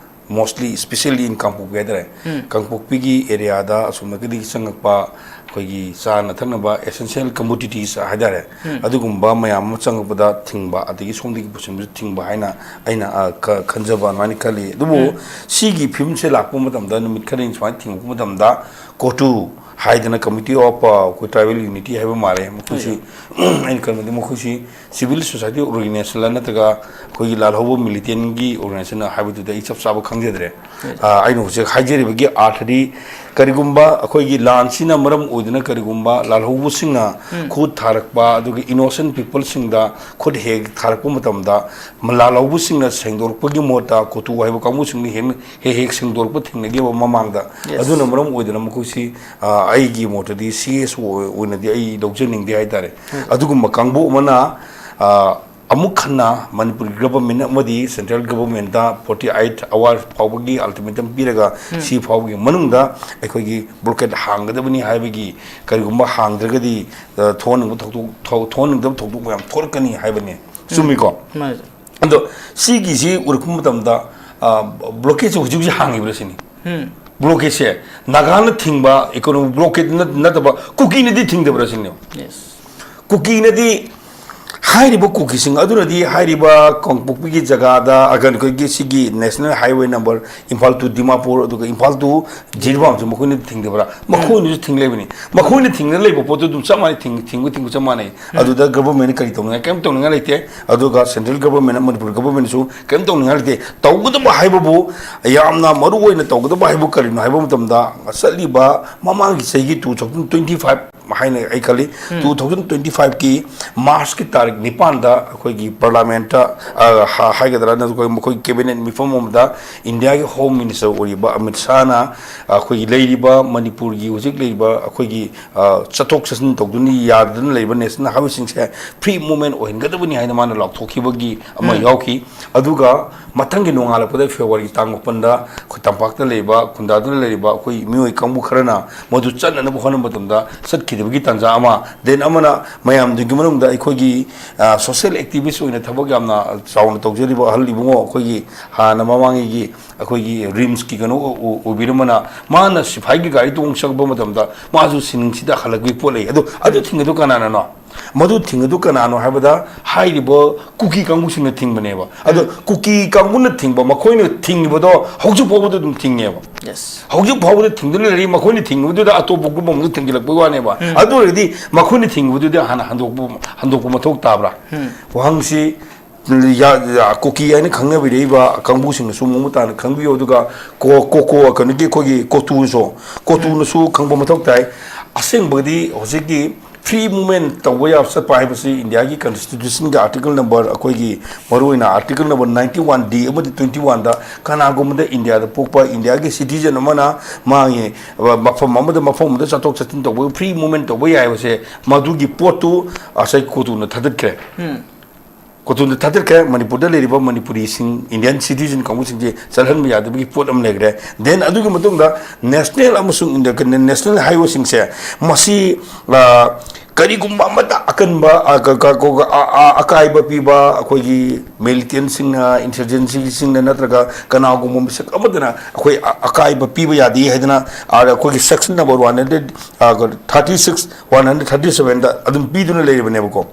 mostly, especially in ꯀꯥꯡꯄꯣꯛꯄꯤ ꯍꯥꯏꯇꯥꯔꯦ, ꯀꯥꯡꯄꯣꯛꯄꯤꯒꯤ ꯑꯦꯔꯤꯌꯥꯗ ꯑꯁꯣꯝꯗꯒꯤꯗꯤ ꯆꯪꯉꯛꯄ ꯑꯩꯈꯣꯏꯒꯤ ꯆꯥꯅ ꯊꯛꯅꯕ essential commodities ꯍꯥꯏꯇꯥꯔꯦ, ꯑꯗꯨꯒꯨꯝꯕ ꯃꯌꯥꯝ ꯑꯃ ꯆꯪꯉꯛꯄꯗ ꯊꯤꯡꯕ, ꯑꯗꯒꯤ ꯁꯣꯝꯗꯒꯤ ꯄꯨꯁꯤꯟꯕꯁꯨ ꯊꯤꯡꯕ ꯍꯥꯏꯅ ꯑꯩꯅ, ꯑ, ꯈ-, ꯈꯟꯖꯕ ꯑꯗꯨꯃꯥꯏꯅ ꯈꯜꯂꯤ꯫ ꯑꯗꯨꯕꯨ ꯁꯤꯒꯤ ꯐꯤꯕꯝꯁꯦ ꯂꯥꯛꯄ ꯃꯇꯝꯗ, ꯅꯨꯃꯤꯠ ꯈꯔꯅꯤ ꯁꯨꯃꯥꯏꯅ ꯊꯤꯡꯉꯛꯄ ꯃꯇꯝꯗ, ꯀꯣꯇꯨ ꯍꯥꯏꯗꯅ Committee of, ꯑ, ꯑꯩꯈꯣꯏ Tribal Unity ꯍꯥꯏꯕ ꯃꯥꯜꯂꯦ, ꯃꯈꯣꯏꯁꯤ ꯑꯩꯅ ꯈꯟꯕꯗ ꯃꯈꯣꯏꯁꯤ civil society organization ꯂ ꯅꯠꯇ꯭ꯔꯒ ꯑꯩꯈꯣꯏꯒꯤ ꯂꯥꯜꯍꯧꯕ militantꯒꯤ organization ꯍꯥꯏꯕꯗꯨꯗꯤ ꯑꯩ ꯆꯞ ꯆꯥꯕ ꯈꯪꯖꯗ꯭ꯔꯦ꯫ ꯑ, ꯑꯩꯅ ꯍꯧꯖꯤꯛ ꯍꯥꯏꯖꯔꯤꯕꯒꯤ ꯑꯥꯔꯊꯗꯤ, ꯀꯔꯤꯒꯨꯝꯕ ꯑꯩꯈꯣꯏꯒꯤ ꯂꯥꯟꯁꯤꯅ ꯃꯔꯝ ꯑꯣꯏꯗꯨꯅ ꯀꯔꯤꯒꯨꯝꯕ ꯂꯥꯜꯍꯧꯕꯁꯤꯡꯅ ꯈꯨꯠ ꯊꯥꯔꯛꯄ, ꯑꯗꯨꯒ innocent peopleꯁꯤꯡꯗ ꯈꯨꯠ ꯍꯦꯛ ꯊꯥꯔꯛꯄ ꯃꯇꯝꯗ, ꯂꯥꯜꯍꯧꯕꯁꯤꯡꯅ ꯁꯦꯡꯗꯣꯔꯛꯄꯒꯤ ꯃꯍꯨꯠꯇ ꯀꯣꯇꯨ ꯍꯥꯏꯕ ꯀꯥꯡꯕꯨꯁꯤꯡꯅ ꯍꯦꯟꯅ ꯍꯦꯛ ꯍꯦꯛ ꯁꯦꯡꯗꯣꯔꯛꯄ ꯊꯦꯡꯅꯈꯤꯕ ꯃꯃꯥꯡꯗ꯫ Yes. ꯑꯗꯨꯅ ꯃꯔꯝ ꯑꯣꯏꯗꯅ ꯃꯈꯣꯏꯁꯤ, ꯑ, ꯑꯩꯒꯤ ꯃꯣꯠꯇꯗꯤ C S O ꯑꯣꯏꯅꯗꯤ ꯑꯩ ꯂꯧꯖꯅꯤꯡꯗꯦ ꯍꯥꯏꯇꯥꯔꯦ꯫ ꯑꯗꯨꯒꯨꯝꯕ ꯀꯥꯡꯕꯨ ꯑꯃꯅ, ꯑ, ꯑꯃꯨꯛ ꯍꯟꯅ ꯃꯅꯤꯄꯨꯔꯒꯤ government ꯑꯃꯗꯤ central governmentꯇ forty eight hour ꯐꯥꯎꯕꯒꯤ ultimatum ꯄꯤꯔꯒ, ꯁꯤ ꯐꯥꯎꯕꯒꯤ ꯃꯅꯨꯡꯗ ꯑꯩꯈꯣꯏꯒꯤ blockade ꯍꯥꯡꯒꯗꯕꯅꯤ ꯍꯥꯏꯕꯒꯤ, ꯀꯔꯤꯒꯨꯝꯕ ꯍꯥꯡꯗ꯭ꯔꯒꯗꯤ, ꯑ, ꯊꯣꯛꯍꯟꯅꯤꯡꯕ ꯊꯧꯗꯣꯛ, ꯊꯧ-, ꯊꯣꯛꯍꯟꯅꯤꯡꯗꯕ ꯊꯧꯗꯣꯛ ꯃꯌꯥꯝ ꯊꯣꯛꯂꯛꯀꯅꯤ ꯍꯥꯏꯕꯅꯤ꯫ ꯆꯨꯝꯃꯤꯀꯣ? ꯃꯥꯅꯦ꯫ ꯑꯗꯣ ꯁꯤꯒꯤꯁꯤ ꯎꯔꯛꯄ ꯃꯇꯝꯗ, ꯑ, blockadeꯁꯦ ꯍꯧꯖꯤꯛ ꯍꯧꯖꯤꯛ ꯍꯥꯡꯉꯤꯕ꯭ꯔꯥ ꯁꯤꯅꯤ? Blockadeꯁꯦ ꯅꯥꯒꯥꯅ ꯊꯤꯡꯕ economic blockade ꯅꯠ-, ꯅꯠꯇꯕ ꯀꯨꯀꯤꯅꯗꯤ ꯊꯤꯡꯗꯕ꯭ꯔꯥ ꯁꯤꯅꯦꯕ꯫ Yes. ꯀꯨꯀꯤꯅꯗꯤ, ꯍꯥꯏꯔꯤꯕ ꯀꯨꯀꯤꯁꯤꯡ ꯑꯗꯨꯅꯗꯤ ꯍꯥꯏꯔꯤꯕ ꯀꯥꯡꯄꯣꯛꯄꯤꯒꯤ ꯖꯒꯥꯗ, ꯑꯒꯟ ꯑꯩꯈꯣꯏꯒꯤ ꯁꯤꯒꯤ National Highway number, Imphal to Dimapur, ꯑꯗꯨꯒ Imphal to ꯖꯤꯔꯤꯕꯥꯝꯁꯨ ꯃꯈꯣꯏꯅ ꯊꯤꯡꯗꯕ꯭ꯔꯥ? ꯃꯈꯣꯏꯅꯁꯨ ꯊꯤꯡꯂꯤꯕꯅꯤ꯫ ꯃꯈꯣꯏꯅ ꯊꯤꯡꯗꯅ ꯂꯩꯕ ꯄꯣꯠꯇꯨ ꯑꯗꯨꯝ ꯆꯞ ꯃꯥꯟꯅꯩ, ꯊꯤꯡ-, ꯊꯤꯡꯕ ꯊꯤꯡꯕ ꯆꯞ ꯃꯥꯟꯅꯩ꯫ ꯑꯗꯨꯗ governmentꯅ ꯀꯔꯤ ꯇꯧꯅꯤꯡꯉꯥꯏ? ꯀꯔꯤꯝ ꯇꯧꯅꯤꯡꯉꯥꯏ ꯂꯩꯇꯦ꯫ ꯑꯗꯨꯒ central governmentꯅ, ꯃꯅꯤꯄꯨꯔ governmentꯅꯁꯨ ꯀꯔꯤꯝ ꯇꯧꯅꯤꯡꯉꯥꯏ ꯂꯩꯇꯦ꯫ ꯇꯧꯒꯗꯕ ꯍꯥꯏꯕꯕꯨ, ꯌꯥꯝꯅ ꯃꯔꯨ ꯑꯣꯏꯅ ꯇꯧꯒꯗꯕ ꯍꯥꯏꯕꯨ ꯀꯔꯤꯅꯣ ꯍꯥꯏꯕ ꯃꯇꯝꯗ, ꯆꯠꯂꯤꯕ ꯃꯃꯥꯡꯒꯤ ꯆꯍꯤꯒꯤ two thousand twenty five ꯍꯥꯏꯅ ꯑꯩ ꯈꯜꯂꯤ, two thousand twenty fiveꯀꯤ Marchꯀꯤ ꯇꯥꯔꯤꯛ ꯅꯤꯄꯥꯟꯗ ꯑꯩꯈꯣꯏꯒꯤ parliamentꯇ, ꯑ, ꯍ-, ꯍꯥꯏꯒꯗ꯭ꯔꯥ, ꯅꯠꯇ꯭ꯔꯒ ꯃꯈꯣꯏ cabinet ꯃꯤꯐꯝ ꯑꯃꯗ ꯏꯟꯗꯤꯌꯥꯒꯤ Home Minister ꯑꯣꯏꯔꯤꯕ ꯑꯃꯤꯠ ꯁꯥꯍꯅ ꯑꯩꯈꯣꯏꯒꯤ ꯂꯩꯔꯤꯕ ꯃꯅꯤꯄꯨꯔꯒꯤ ꯍꯧꯖꯤꯛ ꯂꯩꯔꯤꯕ ꯑꯩꯈꯣꯏꯒꯤ, ꯑ, ꯆꯠꯊꯣꯛ ꯆꯠꯁꯤꯟ ꯇꯧꯗꯨꯅ ꯌꯥꯗꯗꯨꯅ ꯂꯩꯕ national highwayꯁꯤꯡꯁꯦ free movement ꯑꯣꯏꯍꯟꯒꯗꯕꯅꯤ ꯍꯥꯏꯅ ꯃꯥꯅ ꯂꯥꯎꯊꯣꯛꯈꯤꯕꯒꯤ ꯑꯃ ꯌꯥꯎꯈꯤ꯫ ꯑꯗꯨꯒ ꯃꯊꯪꯒꯤ ꯅꯣꯡꯉꯥꯜꯂꯛꯄꯗ February ꯇꯥꯡ ꯃꯥꯄꯟꯗ ꯑꯩꯈꯣꯏ ꯇꯝꯄꯥꯛꯇ ꯂꯩꯕ, ꯈꯨꯟꯗꯥꯗꯨꯅ ꯂꯩꯔꯤꯕ ꯑꯩꯈꯣꯏ ꯃꯤꯑꯣꯏ ꯀꯥꯡꯕꯨ ꯈꯔꯅ ꯃꯗꯨ ꯆꯠꯅꯅꯕ ꯍꯣꯠꯅꯕ ꯃꯇꯝꯗ ꯆꯠꯈꯤ꯫ ꯊꯤꯗꯕꯒꯤ ꯇꯥꯟꯖꯥ ꯑꯃ, then ꯑꯃꯅ ꯃꯌꯥꯝꯗꯨꯒꯤ ꯃꯅꯨꯡꯗ ꯑꯩꯈꯣꯏꯒꯤ, ꯑ, social activist ꯑꯣꯏꯅ ꯊꯕꯛ ꯌꯥꯝꯅ ꯆꯥꯎꯅ ꯇꯧꯖꯔꯤꯕ ꯑꯍꯜ ꯏꯕꯨꯡꯉꯣ, ꯑꯩꯈꯣꯏꯒꯤ ꯍꯥꯟꯅ ꯃꯃꯥꯡꯉꯩꯒꯤ ꯑꯩꯈꯣꯏꯒꯤ ꯔꯤꯝꯁꯀꯤ ꯀꯩꯅꯣ ꯑꯣ-, ꯑꯣ-, ꯑꯣꯏꯕꯤꯔꯝꯕꯅ, ꯃꯥꯅ ꯁꯤꯐꯥꯏꯒꯤ ꯒꯥꯔꯤ ꯇꯣꯡ ꯆꯪꯕ ꯃꯇꯝꯗ ꯃꯥꯁꯨ ꯁꯤꯅꯤꯡꯁꯤꯗ ꯍꯜꯂꯛꯄꯒꯤ ꯄꯣꯠ ꯂꯩ꯫ ꯑꯗꯨ, ꯑꯗꯨ ꯊꯤꯡꯉꯤꯗꯨ ꯀꯅꯥꯅꯅꯣ? ꯃꯗꯨ ꯊꯤꯡꯉꯤꯗꯨ ꯀꯅꯥꯅꯣ ꯍꯥꯏꯕꯗ, ꯍꯥꯏꯔꯤꯕ ꯀꯨꯀꯤ ꯀꯥꯡꯕꯨꯁꯤꯡꯅ ꯊꯤꯡꯕꯅꯦꯕ꯫ ꯑꯗꯣ ꯀꯨꯀꯤ ꯀꯥꯡꯕꯨꯅ ꯊꯤꯡꯕ, ꯃꯈꯣꯏꯅ ꯊꯤꯡꯉꯤꯕꯗꯣ ꯍꯧꯖꯤꯛ ꯐꯥꯎꯕꯗ ꯑꯗꯨꯝ ꯊꯤꯡꯉꯦꯕ꯫ Yes. ꯍꯧꯖꯤꯛ ꯐꯥꯎꯕꯗ ꯊꯤꯡꯗꯨꯅ ꯂꯩꯔꯤ꯫ ꯃꯈꯣꯏꯅ ꯊꯤꯡꯉꯤꯕꯗꯨꯗ ꯑꯇꯣꯞꯄ ꯒ꯭ꯔꯨꯞ ꯑꯃꯗ ꯊꯤꯡꯖꯤꯜꯂꯛꯄꯒꯤ ꯋꯥꯅꯦꯕ꯫ ꯑꯗꯨ ꯑꯣꯏꯔꯒꯗꯤ ꯃꯈꯣꯏꯅ ꯊꯤꯡꯉꯤꯕꯗꯨꯗꯤ ꯍꯥꯟꯅ ꯍꯟꯗꯣꯛꯄ, ꯍꯟꯗꯣꯛꯄ ꯃꯊꯧ ꯇꯥꯕ꯭ꯔꯥ? ꯋꯥꯍꯪꯁꯤ ꯌꯥ-, ꯌꯥ-, ꯀꯨꯀꯤ ꯍꯥꯏꯅ ꯈꯪꯅꯕꯤꯔꯛꯏꯕ ꯀꯥꯡꯕꯨꯁꯤꯡꯅꯁꯨ ꯃꯑꯣꯡ ꯃꯇꯥꯡꯗ ꯈꯪꯕꯤꯌꯨ꯫ ꯑꯗꯨꯒ ꯀꯣ-, ꯀꯣꯀꯣ, ꯀꯩꯅꯣꯒꯤ ꯑꯩꯈꯣꯏꯒꯤ ꯀꯣꯇꯨꯁꯨ, ꯀꯣꯇꯨꯅꯁꯨ ꯈꯪꯕ ꯃꯊꯧ ꯇꯥꯏ꯫ ꯑꯁꯦꯡꯕꯒꯤꯗꯤ ꯍꯧꯖꯤꯛꯀꯤ free movement ꯇꯧꯕ ꯌꯥꯕ, ꯆꯠꯄ ꯍꯥꯏꯕꯁꯤ ꯏꯟꯗꯤꯌꯥꯒꯤ constitutionꯒꯤ article number, ꯑꯩꯈꯣꯏꯒꯤ ꯃꯔꯨꯑꯣꯏꯅ article number ninety one D ꯑꯃꯗꯤ twenty oneꯗ ꯀꯅꯥꯒꯨꯝꯕꯗ ꯏꯟꯗꯤꯌꯥꯗ ꯄꯣꯛꯄ ꯏꯟꯗꯤꯌꯥꯒꯤ citizen ꯑꯃꯅ ꯃꯥꯒꯤ, ꯑ, ꯃꯐꯝ ꯑꯃꯗ ꯃꯐꯝ ꯑꯃꯗ ꯆꯠꯊꯣꯛ ꯆꯠꯁꯤꯟ ꯇꯧꯕ, free movement ꯇꯧꯕ ꯌꯥꯏ ꯍꯥꯏꯕꯁꯦ, ꯃꯗꯨꯒꯤ ꯄꯣꯠꯇꯨ ꯉꯁꯥꯏ ꯀꯣꯇꯨꯅ ꯊꯥꯗꯠꯈ꯭ꯔꯦ꯫ ꯀꯣꯇꯨꯅ ꯊꯥꯗꯠꯈ꯭ꯔꯦ꯫ ꯃꯅꯤꯄꯨꯔꯗ ꯂꯩꯔꯤꯕ ꯃꯅꯤꯄꯨꯔꯤꯁꯤꯡ, Indian citizen ꯀꯥꯡꯕꯨꯁꯤꯡꯁꯦ ꯆꯠꯍꯟꯕ ꯌꯥꯗꯕꯒꯤ ꯄꯣꯠ ꯑꯃ ꯂꯩꯈ꯭ꯔꯦ꯫ Then ꯑꯗꯨꯒꯤ ꯃꯇꯨꯡꯗ national ꯑꯃꯁꯨꯡ inter-, national highwayꯁꯤꯡꯁꯦ, ꯃꯁꯤ, ꯑ, ꯀꯔꯤꯒꯨꯝꯕ ꯑꯃꯠꯇ ꯑꯀꯟꯕ, ꯑ, ꯀ-, ꯀ-, ꯀ-, ꯑ-, ꯑ-, ꯑꯀꯥꯏꯕ ꯄꯤꯕ ꯑꯩꯈꯣꯏꯒꯤ militantꯁꯤꯡꯅ, insurgencyꯁꯤꯡꯅ ꯅꯠꯇ꯭ꯔꯒ ꯀꯅꯥꯒꯨꯝꯕ ꯃꯤꯁꯛ ꯑꯃꯠꯇꯅ ꯑꯩꯈꯣꯏ ꯑ-, ꯑꯀꯥꯏꯕ ꯄꯤꯕ ꯌꯥꯗꯦ ꯍꯥꯏꯗꯅ, ꯑ, ꯑꯩꯈꯣꯏꯒꯤ section number one hundred, ꯑ, thirty six, one hundred thirty sevenꯗ ꯑꯗꯨꯝ ꯄꯤꯗꯨꯅ ꯂꯩꯔꯤꯕꯅꯦꯕꯀꯣ꯫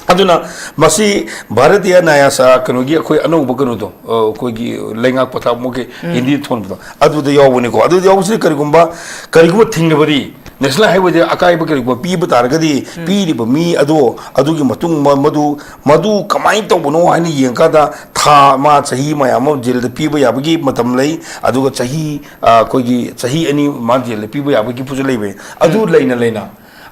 ꯑꯗꯨꯅ ꯃꯁꯤ ꯚꯥꯔꯇꯤꯌ ꯅ꯭ꯌꯥꯌ ꯁꯥ-, ꯀꯩꯅꯣꯒꯤ ꯑꯩꯈꯣꯏ ꯑꯅꯧꯕ ꯀꯩꯅꯣꯗꯣ, ꯑ, ꯑꯩꯈꯣꯏꯒꯤ ꯂꯩꯉꯥꯛ ꯄꯊꯥꯞ ꯑꯃꯒꯤ ꯍꯤꯟꯗꯤꯗ ꯊꯣꯟꯕꯗꯣ, ꯑꯗꯨꯗ ꯌꯥꯎꯕꯅꯤꯀꯣ꯫ ꯑꯗꯨꯗ ꯌꯥꯎꯕꯁꯤꯗ ꯀꯔꯤꯒꯨꯝꯕ, ꯀꯔꯤꯒꯨꯝꯕ ꯊꯤꯡꯂꯕꯗꯤ, national highwayꯗ ꯑꯀꯥꯏꯕ ꯀꯔꯤꯒꯨꯝꯕ ꯄꯤꯕ ꯇꯥꯔꯒꯗꯤ, ꯄꯤꯔꯤꯕ ꯃꯤ ꯑꯗꯣ, ꯑꯗꯨꯒꯤ ꯃꯇꯨꯡ ꯃ-, ꯃꯗꯨ, ꯃꯗꯨ ꯀꯃꯥꯏꯅ ꯇꯧꯕꯅꯣ ꯍꯥꯏꯅ ꯌꯦꯡꯀꯥꯟꯗ, ꯊꯥ ꯑꯃ, ꯆꯍꯤ ꯃꯌꯥꯝ ꯑꯃ ꯖꯦꯜꯗ ꯄꯤꯕ ꯌꯥꯕꯒꯤ ꯃꯇꯝ ꯂꯩ꯫ ꯑꯗꯨꯒ ꯆꯍꯤ, ꯑ, ꯑꯩꯈꯣꯏꯒꯤ ꯆꯍꯤ ꯑꯅꯤ ꯃꯥ ꯖꯦꯜꯗ ꯄꯤꯕ ꯌꯥꯕꯒꯤꯁꯨ ꯂꯩꯕ ꯌꯥꯏ꯫ ꯑꯗꯨ ꯂꯩꯅ ꯂꯩꯅ,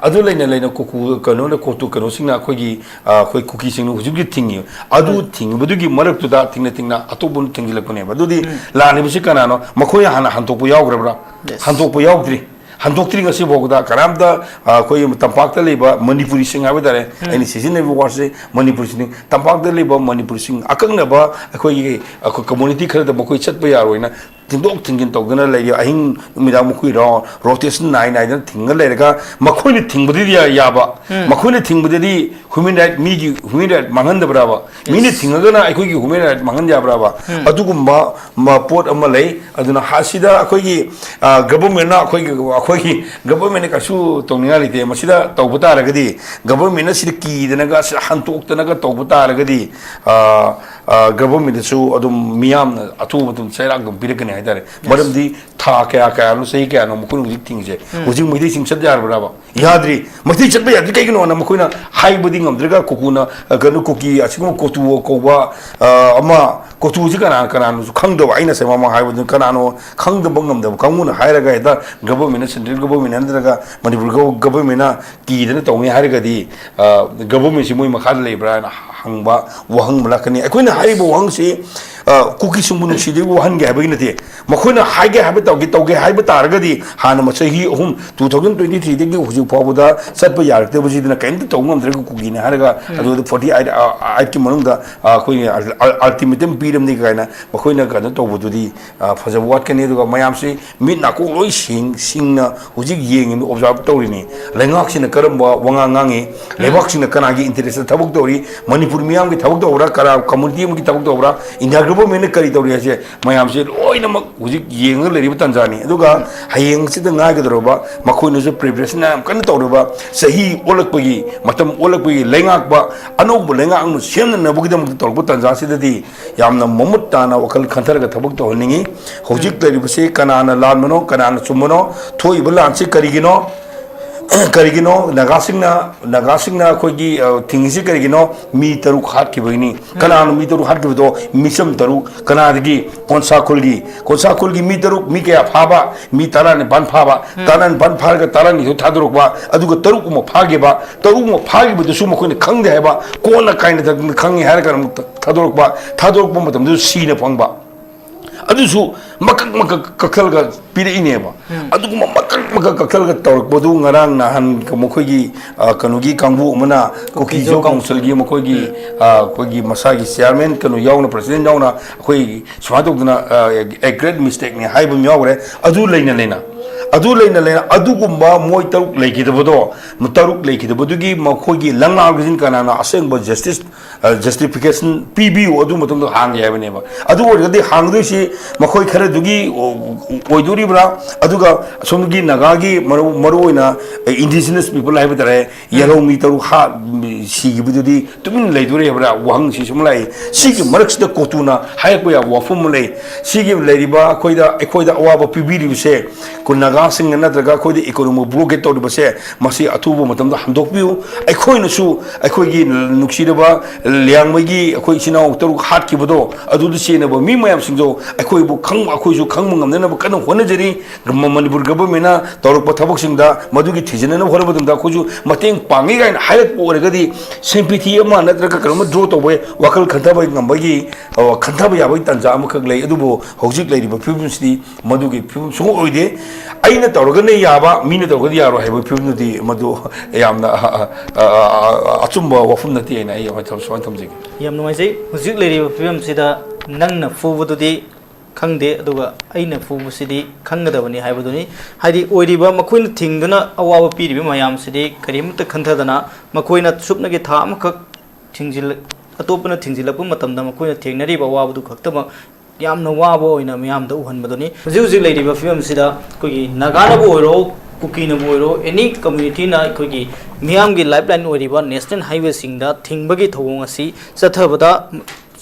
ꯑꯗꯨ ꯂꯩꯅ ꯂꯩꯅ ꯀꯨꯀꯨ, ꯀꯩꯅꯣꯅ, ꯀꯣꯇꯨ ꯀꯩꯅꯣꯁꯤꯡꯅ ꯑꯩꯈꯣꯏꯒꯤ, ꯑ, ꯑꯩꯈꯣꯏ ꯀꯨꯀꯤꯁꯤꯡꯅ ꯍꯧꯖꯤꯛ ꯍꯧꯖꯤꯛ ꯊꯤꯡꯉꯤ꯫ ꯑꯗꯨ ꯊꯤꯡꯉꯤꯕꯗꯨꯒꯤ ꯃꯔꯛꯇꯨꯗ ꯊꯤꯡꯅ ꯊꯤꯡꯅ ꯑꯇꯣꯞꯄ ꯑꯃ ꯊꯤꯡꯖꯤꯜꯂꯛꯄꯅꯦꯕ꯫ ꯑꯗꯨꯗꯤ ꯂꯥꯜꯂꯤꯕꯁꯤ ꯀꯅꯥꯅꯣ? ꯃꯈꯣꯏꯅ ꯍꯥꯟꯅ ꯍꯟꯗꯣꯛꯄ ꯌꯥꯎꯈ꯭ꯔꯕ꯭ꯔꯥ? Yes. ꯍꯟꯗꯣꯛꯄ ꯌꯥꯎꯗ꯭ꯔꯤ꯫ ꯍꯟꯗꯣꯛꯇ꯭ꯔꯤ ꯉꯁꯤ ꯐꯥꯎꯕꯗ꯫ ꯀꯅꯥꯝꯇ, ꯑ, ꯑꯩꯈꯣꯏ ꯇꯝꯄꯥꯛꯇ ꯂꯩꯕ ꯃꯅꯤꯄꯨꯔꯤꯁꯤꯡ ꯍꯥꯏꯕ ꯇꯥꯔꯦ, ꯑꯩꯅ ꯁꯤꯖꯤꯟꯅꯔꯤꯕ ꯋꯥꯔꯗꯁꯦ ꯃꯅꯤꯄꯨꯔꯤꯁꯤꯡ, ꯇꯝꯄꯥꯛꯇ ꯂꯩꯕ ꯃꯅꯤꯄꯨꯔꯤꯁꯤꯡ, ꯑꯀꯛꯅꯕ ꯑꯩꯈꯣꯏꯒꯤ, ꯑꯩꯈꯣꯏ community ꯈꯔꯗ ꯃꯈꯣꯏ ꯆꯠꯄ ꯌꯥꯔꯣꯏꯅ ꯊꯤꯡꯗꯣꯛ ꯊꯤꯡꯖꯤꯟ ꯇꯧꯗꯅ ꯂꯩꯔꯤ꯫ ꯑꯍꯤꯡ ꯅꯨꯃꯤꯗꯥꯡ ꯃꯈꯣꯏ ꯔꯣ-, ꯔꯣꯇꯦꯁꯟ ꯅꯥꯏ ꯅꯥꯏꯗꯅ ꯊꯤꯡꯉ ꯂꯩꯔꯒ ꯃꯈꯣꯏꯅ ꯊꯤꯡꯕꯗꯨꯗꯤ ꯌꯥ-, ꯌꯥꯕ꯫ ꯃꯈꯣꯏꯅ ꯊꯤꯡꯕꯗꯗꯤ ꯍ꯭ꯌꯨꯃꯦꯟ ꯔꯥꯏꯠ, ꯃꯤꯒꯤ ꯍ꯭ꯌꯨꯃꯦꯟ ꯔꯥꯏꯠ ꯃꯥꯡꯍꯟꯗꯕ꯭ꯔꯕ? ꯃꯤꯅ ꯊꯤꯡꯉꯒꯅ ꯑꯩꯈꯣꯏꯒꯤ ꯍ꯭ꯌꯨꯃꯦꯟ ꯔꯥꯏꯠ ꯃꯥꯡꯍꯟ ꯌꯥꯕ꯭ꯔꯕ? ꯑꯗꯨꯒꯨꯝꯕ ꯃ-, ꯄꯣꯠ ꯑꯃ ꯂꯩ꯫ ꯑꯗꯨꯅ ꯍꯥ-, ꯁꯤꯗ ꯑꯩꯈꯣꯏꯒꯤ, ꯑ, ꯒꯚꯔꯟꯃꯦꯟꯠꯅ ꯑꯩꯈꯣꯏꯒꯤ, ꯑꯩꯈꯣꯏꯒꯤ ꯒꯚꯔꯟꯃꯦꯟꯠꯅ ꯀꯩꯁꯨ ꯇꯧꯅꯤꯡꯉꯥꯏ ꯂꯩꯇꯦ꯫ ꯃꯁꯤꯗ ꯇꯧꯕ ꯇꯥꯔꯒꯗꯤ, ꯒꯚꯔꯟꯃꯦꯟꯠꯅ ꯁꯤꯗ ꯀꯤꯗꯅꯒ, ꯁꯤꯗ ꯍꯟꯇꯣꯛꯇꯅꯒ ꯇꯧꯕ ꯇꯥꯔꯒꯗꯤ, ꯑ, ꯑ, ꯒꯚꯔꯟꯃꯦꯟꯠꯇꯁꯨ ꯑꯗꯨꯝ ꯃꯤꯌꯥꯝꯅ ꯑꯊꯨꯕ ꯃꯇꯝꯗ ꯆꯩꯔꯥꯛ ꯑꯗꯨꯝ ꯄꯤꯔꯛꯀꯅꯤ ꯍꯥꯏꯇꯥꯔꯦ꯫ ꯃꯔꯝꯗꯤ ꯊꯥ ꯀꯌꯥ ꯀꯌꯥꯅꯣ, ꯆꯍꯤ ꯀꯌꯥꯅꯣ ꯃꯈꯣꯏꯅ ꯍꯧꯖꯤꯛ ꯊꯤꯡꯉꯤꯁꯦ? ꯍꯧꯖꯤꯛ ꯃꯩꯇꯩꯁꯤꯡ ꯆꯠ ꯌꯥꯔꯕ꯭ꯔꯕ? ꯌꯥꯗ꯭ꯔꯤ꯫ ꯃꯩꯇꯩ ꯆꯠꯄ ꯌꯥꯗ꯭ꯔꯤ ꯀꯩꯒꯤꯅꯣꯅ ꯃꯈꯣꯏꯅ ꯍꯥꯏꯕꯗꯤ ꯉꯝꯗ꯭ꯔꯒ, ꯀꯨꯀꯨꯅ, ꯑ, ꯀꯩꯅꯣ, ꯀꯨꯀꯤ ꯑꯁꯤꯒꯨꯝꯕ ꯀꯣꯇꯨ ꯀꯧꯕ, ꯑ, ꯑꯃ, ꯀꯣꯇꯨꯁꯤ ꯀꯅꯥ ꯀꯅꯥꯅꯣꯁꯨ ꯈꯪꯗꯕ, ꯑꯩꯅ ꯉꯁꯥꯏ ꯃꯃꯥꯡ ꯍꯥꯏꯕꯗꯨꯅ ꯀꯅꯥꯅꯣ ꯈꯪꯗꯕ ꯉꯝꯗꯕ ꯀꯥꯡꯕꯨꯅ ꯍꯥꯏꯔꯒ ꯍꯦꯛꯇ ꯒꯚꯔꯟꯃꯦꯟꯠꯅ, ꯁꯦꯟꯇ꯭ꯔꯦꯜ ꯒꯚꯔꯟꯃꯦꯟꯠ ꯅꯠꯇ꯭ꯔꯒ ꯃꯅꯤꯄꯨꯔ ꯒꯚ-, ꯒꯚꯔꯟꯃꯦꯟꯠꯅ ꯀꯤꯗꯅ ꯇꯧꯅꯤ ꯍꯥꯏꯔꯒꯗꯤ, ꯑ, ꯒꯚꯔꯟꯃꯦꯟꯠꯁꯤ ꯃꯣꯏ ꯃꯈꯥꯗ ꯂꯩꯕ꯭ꯔꯥꯅ ꯍꯪꯕ ꯋꯥꯍꯪ ꯑꯃ ꯂꯥꯛꯀꯅꯤ꯫ ꯑꯩꯈꯣꯏꯅ ꯍꯥꯏꯔꯤꯕ ꯋꯥꯍꯪꯁꯤ, ꯑ, ꯀꯨꯀꯤꯁꯤꯡꯕꯨ ꯅꯨꯡꯁꯤꯗꯕꯒꯤ ꯋꯥꯍꯟꯒꯦ ꯍꯥꯏꯕꯒꯤ ꯅꯠꯇꯦ꯫ ꯃꯈꯣꯏꯅ ꯍꯥꯏꯒꯦ ꯍꯥꯏꯕ ꯇꯧꯒꯦ, ꯇꯧꯒꯦ ꯍꯥꯏꯕ ꯇꯥꯔꯒꯗꯤ ꯍꯥꯟꯅ ꯃ-, ꯆꯍꯤ ꯑꯍꯨꯝ, two thousand twenty three ꯗꯒꯤ ꯍꯧꯖꯤꯛ ꯐꯥꯎꯕꯗ ꯆꯠꯄ ꯌꯥꯔꯛꯇꯕꯁꯤꯗꯅ ꯀꯔꯤꯝꯇ ꯇꯧꯕ ꯉꯝꯗ꯭ꯔꯒ ꯀꯨꯀꯤꯅꯤ ꯍꯥꯏꯔꯒ ꯑꯗꯨꯗ forty eight, ꯑ, eight ꯀꯤ ꯃꯅꯨꯡꯗ, ꯑ, ꯑꯩꯈꯣꯏꯒꯤ ꯑꯜ-, ꯑꯜ-, ultimatum ꯄꯤꯔꯝꯅꯤ ꯀꯥꯏꯅ ꯃꯈꯣꯏꯅ ꯀꯩꯅꯣ ꯇꯧꯕꯗꯨꯗꯤ, ꯑ, ꯐꯖꯕ ꯋꯥꯠꯀꯅꯤ꯫ ꯑꯗꯨꯒ ꯃꯌꯥꯝꯁꯤ ꯃꯤꯠ ꯅꯥꯀꯣꯡ ꯂꯣꯏ ꯁꯤꯡ-, ꯁꯤꯡꯅ ꯍꯧꯖꯤꯛ ꯌꯦꯡꯉꯤꯕ, observe ꯇꯧꯔꯤꯅꯤ꯫ ꯂꯩꯉꯥꯛꯁꯤꯅ ꯀꯔꯝꯕ ꯋꯥꯉꯥꯡ ꯉꯥꯡꯉꯤ, ꯂꯩꯕꯥꯛꯁꯤꯡꯅ ꯀꯅꯥꯒꯤ interest ꯇ ꯊꯕꯛ ꯇꯧꯔꯤ, ꯃꯅꯤꯄꯨꯔ ꯃꯤꯌꯥꯝꯒꯤ ꯊꯕꯛ ꯇꯧꯕ꯭ꯔꯥ, ꯀꯅꯥ community ꯑꯃꯒꯤ ꯊꯕꯛ ꯇꯧꯕ꯭ꯔꯥ, ꯏꯟꯗꯤꯌꯥ ꯒꯚꯔꯟꯃꯦꯟꯠꯅ ꯀꯔꯤ ꯇꯧꯔꯤ ꯍꯥꯏꯁꯦ ꯃꯌꯥꯝꯁꯦ ꯂꯣꯏꯅꯃꯛ ꯍꯧꯖꯤꯛ ꯌꯦꯡꯉꯒ ꯂꯩꯔꯤꯕ ꯇꯥꯟꯖꯥꯅꯤ꯫ ꯑꯗꯨꯒ ꯍꯌꯦꯡꯁꯤꯗ ꯉꯥꯏꯒꯗꯧꯔꯕ ꯃꯈꯣꯏꯅꯁꯨ preparation ꯌꯥꯝ ꯀꯟꯅ ꯇꯧꯔꯕ, ꯆꯍꯤ ꯑꯣꯜꯂꯛꯄꯒꯤ, ꯃꯇꯝ ꯑꯣꯜꯂꯛꯄꯒꯤ ꯂꯩꯉꯥꯛꯄ, ꯑꯅꯧꯕ ꯂꯩꯉꯥꯛ ꯑꯃ ꯁꯦꯝꯅꯅꯕꯒꯤꯗꯃꯛꯇ ꯇꯧꯔꯛꯄ ꯇꯥꯟꯖꯥꯁꯤꯗꯗꯤ ꯌꯥꯝꯅ ꯃꯃꯨꯠ ꯇꯥꯅ ꯋꯥꯈꯜ ꯈꯟꯊꯔꯒ ꯊꯕꯛ ꯇꯧꯍꯟꯅꯤꯡꯉꯤ꯫ ꯍꯧꯖꯤꯛ ꯂꯩꯔꯤꯕꯁꯤ ꯀꯅꯥꯅ ꯂꯥꯟꯕꯅꯣ, ꯀꯅꯥꯅ ꯆꯨꯝꯕꯅꯣ, ꯊꯣꯛꯏꯕ ꯂꯥꯟꯁꯤ ꯀꯔꯤꯒꯤꯅꯣ, ꯀꯔꯤꯒꯤꯅꯣ ꯅꯥꯒꯥꯁꯤꯡꯅ, ꯅꯥꯒꯥꯁꯤꯡꯅ ꯑꯩꯈꯣꯏꯒꯤ, ꯑ, ꯊꯤꯡꯉꯤꯁꯤ ꯀꯔꯤꯒꯤꯅꯣ? ꯃꯤ ꯇꯔꯨꯛ ꯍꯥꯠꯈꯤꯕꯒꯤꯅꯤ꯫ ꯀꯅꯥꯅꯣ ꯃꯤ ꯇꯔꯨꯛ ꯍꯥꯠꯈꯤꯕꯗꯣ? ꯃꯤꯆꯝ ꯇꯔꯨꯛ꯫ ꯀꯅꯥꯗꯒꯤ? ꯀꯣꯟꯁꯥ ꯈꯨꯜꯒꯤ, ꯀꯣꯟꯁꯥ ꯈꯨꯜꯒꯤ ꯃꯤ ꯇꯔꯨꯛ, ꯃꯤ ꯀꯌꯥ ꯐꯥꯕ? ꯃꯤ ꯇꯔꯥꯅꯤꯄꯥꯟ ꯐꯥꯕ꯫ ꯇꯔꯥꯅꯤꯄꯥꯟ ꯐꯥꯔꯒ ꯇꯔꯥꯅꯤꯊꯣꯏ ꯊꯥꯗꯣꯔꯛꯄ꯫ ꯑꯗꯨꯒ ꯇꯔꯨꯛ ꯑꯃ ꯐꯥꯈꯤꯕ꯫ ꯇꯔꯨꯛ ꯑꯃ ꯐꯥꯈꯤꯕꯗꯨꯁꯨ ꯃꯈꯣꯏꯅ ꯈꯪꯗꯦ ꯍꯥꯏꯕ, ꯀꯣꯟꯅ ꯀꯥꯏꯅ ꯈꯪꯉꯤ ꯍꯥꯏꯔꯒ ꯑꯃꯨꯛ ꯊꯥꯗꯣꯔꯛꯄ꯫ ꯊꯥꯗꯣꯔꯛꯄ ꯃꯇꯝꯗꯁꯨ ꯁꯤꯅ ꯐꯪꯕ꯫ ꯑꯗꯨꯁꯨ ꯃꯀꯛ ꯃꯀꯛ ꯀꯛꯊꯠꯂꯒ ꯄꯤꯔꯛꯏꯅꯦꯕ꯫ ꯑꯗꯨꯒꯨꯝꯕ ꯃꯀꯛ ꯃꯀꯛ ꯀꯛꯊꯠꯂꯒ ꯇꯧꯔꯛꯄꯗꯨ ꯉꯔꯥꯡ ꯅꯍꯥꯟ ꯃꯈꯣꯏꯒꯤ, ꯑ, ꯀꯩꯅꯣꯒꯤ ꯀꯥꯡꯕꯨ ꯑꯃꯅ, ꯀꯨꯀꯤꯖꯣ ꯀꯨꯀꯤꯖꯣ ꯀꯥꯎꯟꯁꯤꯜꯒꯤ ꯃꯈꯣꯏꯒꯤ, ꯑ, ꯑꯩꯈꯣꯏꯒꯤ ꯃꯁꯥꯒꯤ ꯆꯤꯌꯥꯔꯃꯦꯟ ꯀꯩꯅꯣ ꯌꯥꯎꯅ, ꯄ꯭ꯔꯁꯤꯗꯦꯟ ꯌꯥꯎꯅ ꯑꯩꯈꯣꯏ ꯁꯨꯃꯥꯏꯅ ꯇꯧꯗꯅ, ꯑ, "A great mistake"ꯅꯤ ꯍꯥꯏꯕ ꯑꯃ ꯌꯥꯎꯈ꯭ꯔꯦ꯫ ꯑꯗꯨ ꯂꯩꯅ ꯂꯩꯅ, ꯑꯗꯨ ꯂꯩꯅ ꯂꯩꯅ ꯑꯗꯨꯒꯨꯝꯕ ꯃꯣꯏ ꯇꯔꯨꯛ ꯂꯩꯈꯤꯗꯕꯗꯣ, ꯇꯔꯨꯛ ꯂꯩꯈꯤꯗꯕꯗꯨꯒꯤ ꯃꯈꯣꯏꯒꯤ ꯂꯪꯂꯥ ꯂꯨꯖꯤꯟ ꯀꯅꯥꯅ ꯑꯁꯦꯡꯕ ꯖꯁꯇꯤꯁ, ꯑ, ꯖꯁꯇꯤꯐꯤꯀꯦꯁꯟ ꯄꯤꯕꯤꯌꯨ, ꯑꯗꯨ ꯃꯇꯝꯗ ꯍꯥꯡꯒꯦ ꯍꯥꯏꯕꯅꯦꯕ꯫ ꯑꯗꯨ ꯑꯣꯏꯔꯒꯗꯤ ꯍꯥꯡꯗꯣꯏꯁꯤ ꯃꯈꯣꯏ ꯈꯔꯗꯨꯒꯤ ꯑꯣ-, ꯑꯣꯏꯗꯣꯔꯤꯕ꯭ꯔꯥ? ꯑꯗꯨꯒ ꯑꯁꯣꯝꯒꯤ ꯅꯥꯒꯥꯒꯤ ꯃꯔꯨ-, ꯃꯔꯨꯑꯣꯏꯅ ꯏꯟꯗꯤꯖꯤꯅꯁ ꯄꯤꯄꯜ ꯍꯥꯏꯕ ꯇꯥꯔꯦ, ꯌꯦꯜꯍꯧ ꯃꯤ ꯇꯔꯨꯛ ꯍꯥ-, ꯁꯤꯈꯤꯕꯗꯨꯗꯤ ꯇꯨꯃꯤꯟꯅ ꯂꯩꯗꯣꯔꯤ ꯍꯥꯏꯕ꯭ꯔꯥ? ꯋꯥꯍꯪꯁꯤ ꯁꯨꯝ ꯂꯥꯛꯏ꯫ ꯁꯤꯒꯤ ꯃꯔꯛꯁꯤꯗ ꯀꯣꯇꯨꯅ ꯍꯥꯏꯔꯛꯄ ꯌꯥꯕ ꯋꯥꯐꯝ ꯑꯃ ꯂꯩ꯫ ꯁꯤꯒꯤ ꯂꯩꯔꯤꯕ ꯑꯩꯈꯣꯏꯗ, ꯑꯩꯈꯣꯏꯗ ꯑꯋꯥꯕ ꯄꯤꯕꯤꯔꯤꯕꯁꯦ, ꯑꯩꯈꯣꯏ ꯅꯥꯒꯥꯁꯤꯡꯅ ꯅꯠꯇ꯭ꯔꯒ ꯑꯩꯈꯣꯏꯗ ꯏꯀꯣꯅꯣꯃꯤꯛ ꯕ꯭ꯂꯣꯀꯦꯠ ꯇꯧꯔꯤꯕꯁꯦ, ꯃꯁꯤ ꯑꯊꯨꯕ ꯃꯇꯝꯗ ꯍꯟꯗꯣꯛꯄꯤꯌꯨ꯫ ꯑꯩꯈꯣꯏꯅꯁꯨ ꯑꯩꯈꯣꯏꯒꯤ ꯅꯨꯡꯁꯤꯔꯕ ꯂꯤꯌꯥꯡꯃꯩꯒꯤ ꯑꯩꯈꯣꯏ ꯏꯆꯤꯟ ꯏꯅꯥꯎ ꯇꯔꯨꯛ ꯍꯥꯠꯈꯤꯕꯗꯣ, ꯑꯗꯨꯗ ꯆꯦꯟꯅꯕ ꯃꯤ ꯃꯌꯥꯝꯁꯤꯡꯗꯣ ꯑꯩꯈꯣꯏꯕꯨ ꯈꯪꯕ, ꯑꯩꯈꯣꯏꯁꯨ ꯈꯪꯕ ꯉꯝꯅꯅꯕ ꯀꯟꯅ ꯍꯣꯠꯅꯖꯔꯤ꯫ ꯃ-, ꯃꯅꯤꯄꯨꯔ ꯒꯚꯔꯟꯃꯦꯟꯅ ꯇꯧꯔꯛꯄ ꯊꯕꯛꯁꯤꯡꯗ ꯃꯗꯨꯒꯤ ꯊꯤꯖꯤꯟꯅꯅꯕ ꯍꯣꯠꯅꯕ ꯃꯇꯝꯗ ꯑꯩꯈꯣꯏꯁꯨ ꯃꯇꯦꯡ ꯄꯥꯡꯉꯤ ꯀꯥꯏꯅ ꯍꯥꯏꯔꯛꯄ ꯑꯣꯏꯔꯒꯗꯤ, ꯁꯤꯝꯄꯦꯊꯤ ꯑꯃ ꯅꯠꯇ꯭ꯔꯒ ꯀꯩꯅꯣꯝꯃ ꯗ꯭ꯔꯣ ꯇꯧꯕ ꯌꯥꯏ, ꯋꯥꯈꯜ ꯈꯟꯊꯕ ꯉꯝꯕꯒꯤ, ꯑ, ꯈꯟꯊꯕ ꯌꯥꯕꯒꯤ ꯇꯥꯟꯖꯥ ꯑꯃꯈꯛ ꯂꯩ꯫ ꯑꯗꯨꯕꯨ ꯍꯧꯖꯤꯛ ꯂꯩꯔꯤꯕ ꯐꯤꯕꯝꯁꯤꯗꯤ ꯃꯗꯨꯒꯤ ꯐꯤꯕꯝ ꯁꯨꯡꯑꯣꯏ ꯑꯣꯏꯗꯦ꯫ ꯑꯩꯅ ꯇꯧꯔꯒꯅ ꯌꯥꯕ, ꯃꯤꯅ ꯇꯧꯔꯒꯗꯤ ꯌꯥꯔꯣꯏ ꯍꯥꯏꯕꯒꯤ ꯐꯤꯕꯝꯗꯨꯗꯤ ꯃꯗꯨ ꯌꯥꯝꯅ, ꯑ, ꯑ, ꯑ, ꯑ, ꯑꯆꯨꯝꯕ ꯋꯥꯐꯝ ꯅꯠꯇꯦ ꯍꯥꯏꯅ ꯑꯩ ꯁꯨꯃꯥꯏꯅ ꯊꯝꯖꯒꯦ꯫ ꯌꯥꯝ ꯅꯨꯡꯉꯥꯏꯖꯩ꯫ ꯍꯧꯖꯤꯛ ꯂꯩꯔꯤꯕ ꯐꯤꯕꯝꯁꯤꯗ ꯅꯪꯅ ꯐꯨꯕꯗꯨꯗꯤ ꯈꯪꯗꯦ, ꯑꯗꯨꯒ ꯑꯩꯅ ꯐꯨꯕꯁꯤꯗꯤ ꯈꯪꯒꯗꯕꯅꯤ ꯍꯥꯏꯕꯗꯨꯅꯤ꯫ ꯍꯥꯏꯗꯤ ꯑꯣꯏꯔꯤꯕ ꯃꯈꯣꯏꯅ ꯊꯤꯡꯗꯨꯅ ꯑꯋꯥꯕ ꯄꯤꯔꯤꯕ ꯃꯌꯥꯝꯁꯤꯗꯤ ꯀꯔꯤꯃꯠꯇ ꯈꯟꯊꯗꯅ ꯃꯈꯣꯏꯅ ꯁꯨꯞꯅꯒꯤ ꯊꯥ ꯑꯃꯈꯛ ꯊꯤꯡꯖꯤꯜ-, ꯑꯇꯣꯞꯄꯅ ꯊꯤꯡꯖꯤꯜꯂꯛꯄ ꯃꯇꯝꯗ ꯃꯈꯣꯏꯅ ꯊꯦꯡꯅꯔꯤꯕ ꯑꯋꯥꯕꯗꯨ ꯈꯛꯇꯃꯛ ꯌꯥꯝꯅ ꯋꯥꯕ ꯑꯣꯏꯅ ꯃꯤꯌꯥꯝꯗ ꯎꯍꯟꯕꯗꯨꯅꯤ꯫ ꯍꯧꯖꯤꯛ ꯍꯧꯖꯤꯛ ꯂꯩꯔꯤꯕ ꯐꯤꯕꯝꯁꯤꯗ ꯑꯩꯈꯣꯏꯒꯤ ꯅꯥꯒꯥꯅꯕꯨ ꯑꯣꯏꯔꯣ, ꯀꯨꯀꯤꯅꯕꯨ ꯑꯣꯏꯔꯣ, ꯑꯦꯅꯤ ꯀꯝꯃ꯭ꯌꯨꯅꯤꯇꯤꯅ ꯑꯩꯈꯣꯏꯒꯤ ꯃꯤꯌꯥꯝꯒꯤ ꯂꯥꯏꯐ ꯂꯥꯏꯟ ꯑꯣꯏꯔꯤꯕ ꯅꯦꯁꯅꯦꯜ ꯍꯥꯏꯋꯦꯁꯤꯡꯗ ꯊꯤꯡꯕꯒꯤ ꯊꯧꯑꯣꯡ ꯑꯁꯤ ꯆꯠꯊꯕꯗ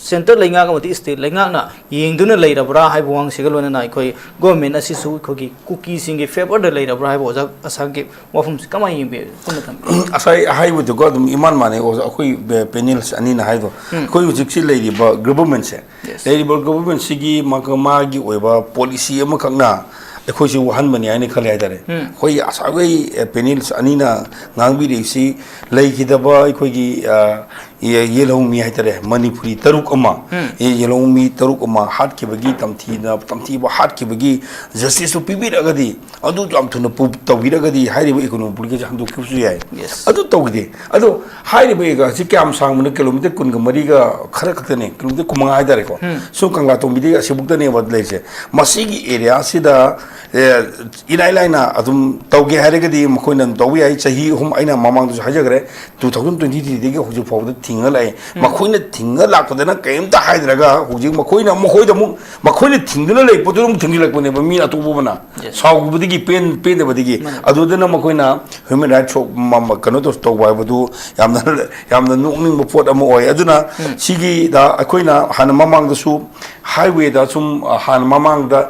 ꯁꯦꯟꯇꯔ ꯂꯩꯉꯥꯛ ꯑꯃꯗꯤ ꯁ꯭ꯇꯦꯠ ꯂꯩꯉꯥꯛꯅ ꯌꯦꯡꯗꯨꯅ ꯂꯩꯔꯕ꯭ꯔꯥ ꯍꯥꯏꯕ ꯋꯥꯍꯪꯁꯤꯒ ꯂꯣꯏꯅꯅ ꯑꯩꯈꯣꯏ ꯒꯣꯔꯃꯦꯟ ꯑꯁꯤꯁꯨ ꯑꯩꯈꯣꯏꯒꯤ ꯀꯨꯀꯤꯁꯤꯡꯒꯤ ꯐꯦꯚꯔꯗ ꯂꯩꯔꯕ꯭ꯔꯥ ꯍꯥꯏꯕ ꯑꯣꯖꯥ ꯑꯁꯥꯝꯒꯤ ꯋꯥꯐꯝꯁꯤ ꯀꯃꯥꯏꯅ ꯌꯦꯡꯕꯤ? ꯄꯨꯟꯅ ꯊꯝꯕꯤꯌꯨ꯫ ꯉꯁꯥꯏ ꯍꯥꯏꯕꯗꯨꯒ ꯑꯗꯨꯝ ꯏꯃꯥꯟ ꯃꯥꯟꯅꯩ ꯑꯣꯖꯥ, ꯑꯩꯈꯣꯏ ꯄꯦ-, ꯄꯦꯅꯦꯜꯁ ꯑꯅꯤꯅ ꯍꯥꯏꯗꯣ꯫ ꯑꯩꯈꯣꯏ ꯍꯧꯖꯤꯛꯁꯤ ꯂꯩꯔꯤꯕ ꯒꯚꯔꯟꯃꯦꯟꯁꯦ, Yes. ꯂꯩꯔꯤꯕ ꯒꯚꯔꯟꯃꯦꯟꯁꯤꯒꯤ ꯃꯥꯒ-, ꯃꯥꯒꯤ ꯑꯣꯏꯕ ꯄꯣꯂꯤꯁꯤ ꯑꯃꯈꯛꯅ ꯑꯩꯈꯣꯏꯁꯨ ꯋꯥꯍꯟꯕꯅꯤ ꯍꯥꯏꯅ ꯈꯜꯂꯦ ꯍꯥꯏꯇꯥꯔꯦ꯫ ꯑꯩꯈꯣꯏ ꯉꯁꯥꯏꯒꯤ, ꯑ, ꯄꯦꯅꯦꯜꯁ ꯑꯅꯤꯅ ꯉꯥꯡꯕꯤꯔꯤꯁꯤ ꯂꯩꯈꯤꯗꯕ ꯑꯩꯈꯣꯏꯒꯤ, ꯑ, ꯌꯦ-, ꯌꯦꯜꯍꯧꯃꯤ ꯍꯥꯏꯇꯥꯔꯦ, ꯃꯅꯤꯄꯨꯔꯤ ꯇꯔꯨꯛ ꯑꯃ, ꯌꯦ-, ꯌꯦꯜꯍꯧꯃꯤ ꯇꯔꯨꯛ ꯑꯃ ꯍꯥꯠꯈꯤꯕꯒꯤ ꯇꯝꯊꯤꯅ, ꯇꯝꯊꯤꯕ ꯍꯥꯠꯈꯤꯕꯒꯤ ꯖꯁꯇꯤꯁꯇꯨ ꯄꯤꯕꯤꯔꯒꯗꯤ, ꯑꯗꯨ ꯌꯥꯝ ꯊꯨꯅ ꯄꯨ-, ꯇꯧꯕꯤꯔꯒꯗꯤ ꯍꯥꯏꯔꯤꯕ ꯏꯀꯣꯅꯣꯃꯤꯛ ꯄꯣꯂꯤꯇꯤꯀꯦꯜꯁꯦ ꯍꯟꯗꯣꯛꯈꯤꯕꯁꯨ ꯌꯥꯏ꯫ ꯑꯗꯨ ꯇꯧꯈꯤꯗꯦ꯫ ꯑꯗꯣ ꯍꯥꯏꯔꯤꯕ ꯑꯦꯔꯤꯌꯥꯁꯤ ꯀꯌꯥꯝ ꯁꯥꯡꯕꯅꯣ? ꯀꯤꯂꯣꯃꯤꯇꯔ ꯀꯨꯟꯒ ꯃꯔꯤꯒ ꯈꯔ ꯈꯛꯇꯅꯦ, ꯀꯤꯂꯣꯃꯤꯇꯔ ꯀꯨꯟꯃꯉꯥ ꯍꯥꯏꯇꯥꯔꯦꯀꯣ꯫ ꯁꯨꯝ ꯀꯪꯂꯥꯇꯣꯡꯕꯤꯗꯒꯤ ꯑꯁꯤꯕꯨꯛꯇꯅꯦꯕ ꯂꯩꯔꯤꯁꯦ꯫ ꯃꯁꯤꯒꯤ ꯑꯦꯔꯤꯌꯥꯁꯤꯗ, ꯑꯦ, ꯏꯔꯥꯏ ꯂꯥꯏꯅ ꯑꯗꯨꯝ ꯇꯧꯒꯦ ꯍꯥꯏꯔꯒꯗꯤ ꯃꯈꯣꯏꯅ ꯑꯗꯨꯝ ꯇꯧꯕ ꯌꯥꯏ꯫ ꯆꯍꯤ ꯑꯍꯨꯝ, ꯑꯩꯅ ꯃꯃꯥꯡꯗꯁꯨ ꯍꯥꯏꯖꯈ꯭ꯔꯦ, ꯇꯨ ꯊꯥꯎꯖꯟ ꯇ꯭ꯋꯦꯟꯇꯤ ꯊ꯭ꯔꯤꯗꯒꯤ ꯍꯧꯖꯤꯛ ꯐꯥꯎꯕꯗ ꯊꯤꯡꯉ ꯂꯥꯛꯑꯦ꯫ ꯃꯈꯣꯏꯅ ꯊꯤꯡꯉ ꯂꯥꯛꯄꯗꯅ ꯀꯔꯤꯝꯇ ꯍꯥꯏꯗ꯭ꯔꯒ ꯍꯧꯖꯤꯛ ꯃꯈꯣꯏꯅ, ꯃꯈꯣꯏꯗ ꯑꯃꯨꯛ, ꯃꯈꯣꯏꯅ ꯊꯤꯡꯗꯨꯅ ꯂꯩ ꯄꯣꯠꯇꯨ ꯑꯗꯨꯝ ꯊꯤꯡꯖꯤꯜꯂꯛꯄꯅꯦꯕ, ꯃꯤ ꯑꯇꯣꯞꯄ ꯑꯃꯅ꯫ ꯁꯥꯎꯕꯗꯒꯤ ꯄꯦꯟ-, ꯄꯦꯟꯗꯕꯗꯒꯤ꯫ ꯑꯗꯨꯗꯅ ꯃꯈꯣꯏꯅ ꯍ꯭ꯌꯨꯃꯦꯟ ꯔꯥꯏꯠꯁ ꯁꯣꯛ-, ꯃ-, ꯃ-, ꯀꯩꯅꯣ ꯇꯧ-, ꯇꯧꯕ ꯍꯥꯏꯕꯗꯨ ꯌꯥꯝꯅ, ꯌꯥꯝꯅ ꯅꯣꯛꯅꯤꯡꯕ ꯄꯣꯠ ꯑꯃ ꯑꯣꯏ꯫ ꯑꯗꯨꯅ ꯁꯤꯒꯤꯗ ꯑꯩꯈꯣꯏꯅ ꯍꯥꯟꯅ ꯃꯃꯥꯡꯗꯁꯨ highwayꯗ ꯁꯨꯝ, ꯑ, ꯍꯥꯟꯅ ꯃꯃꯥꯡꯗ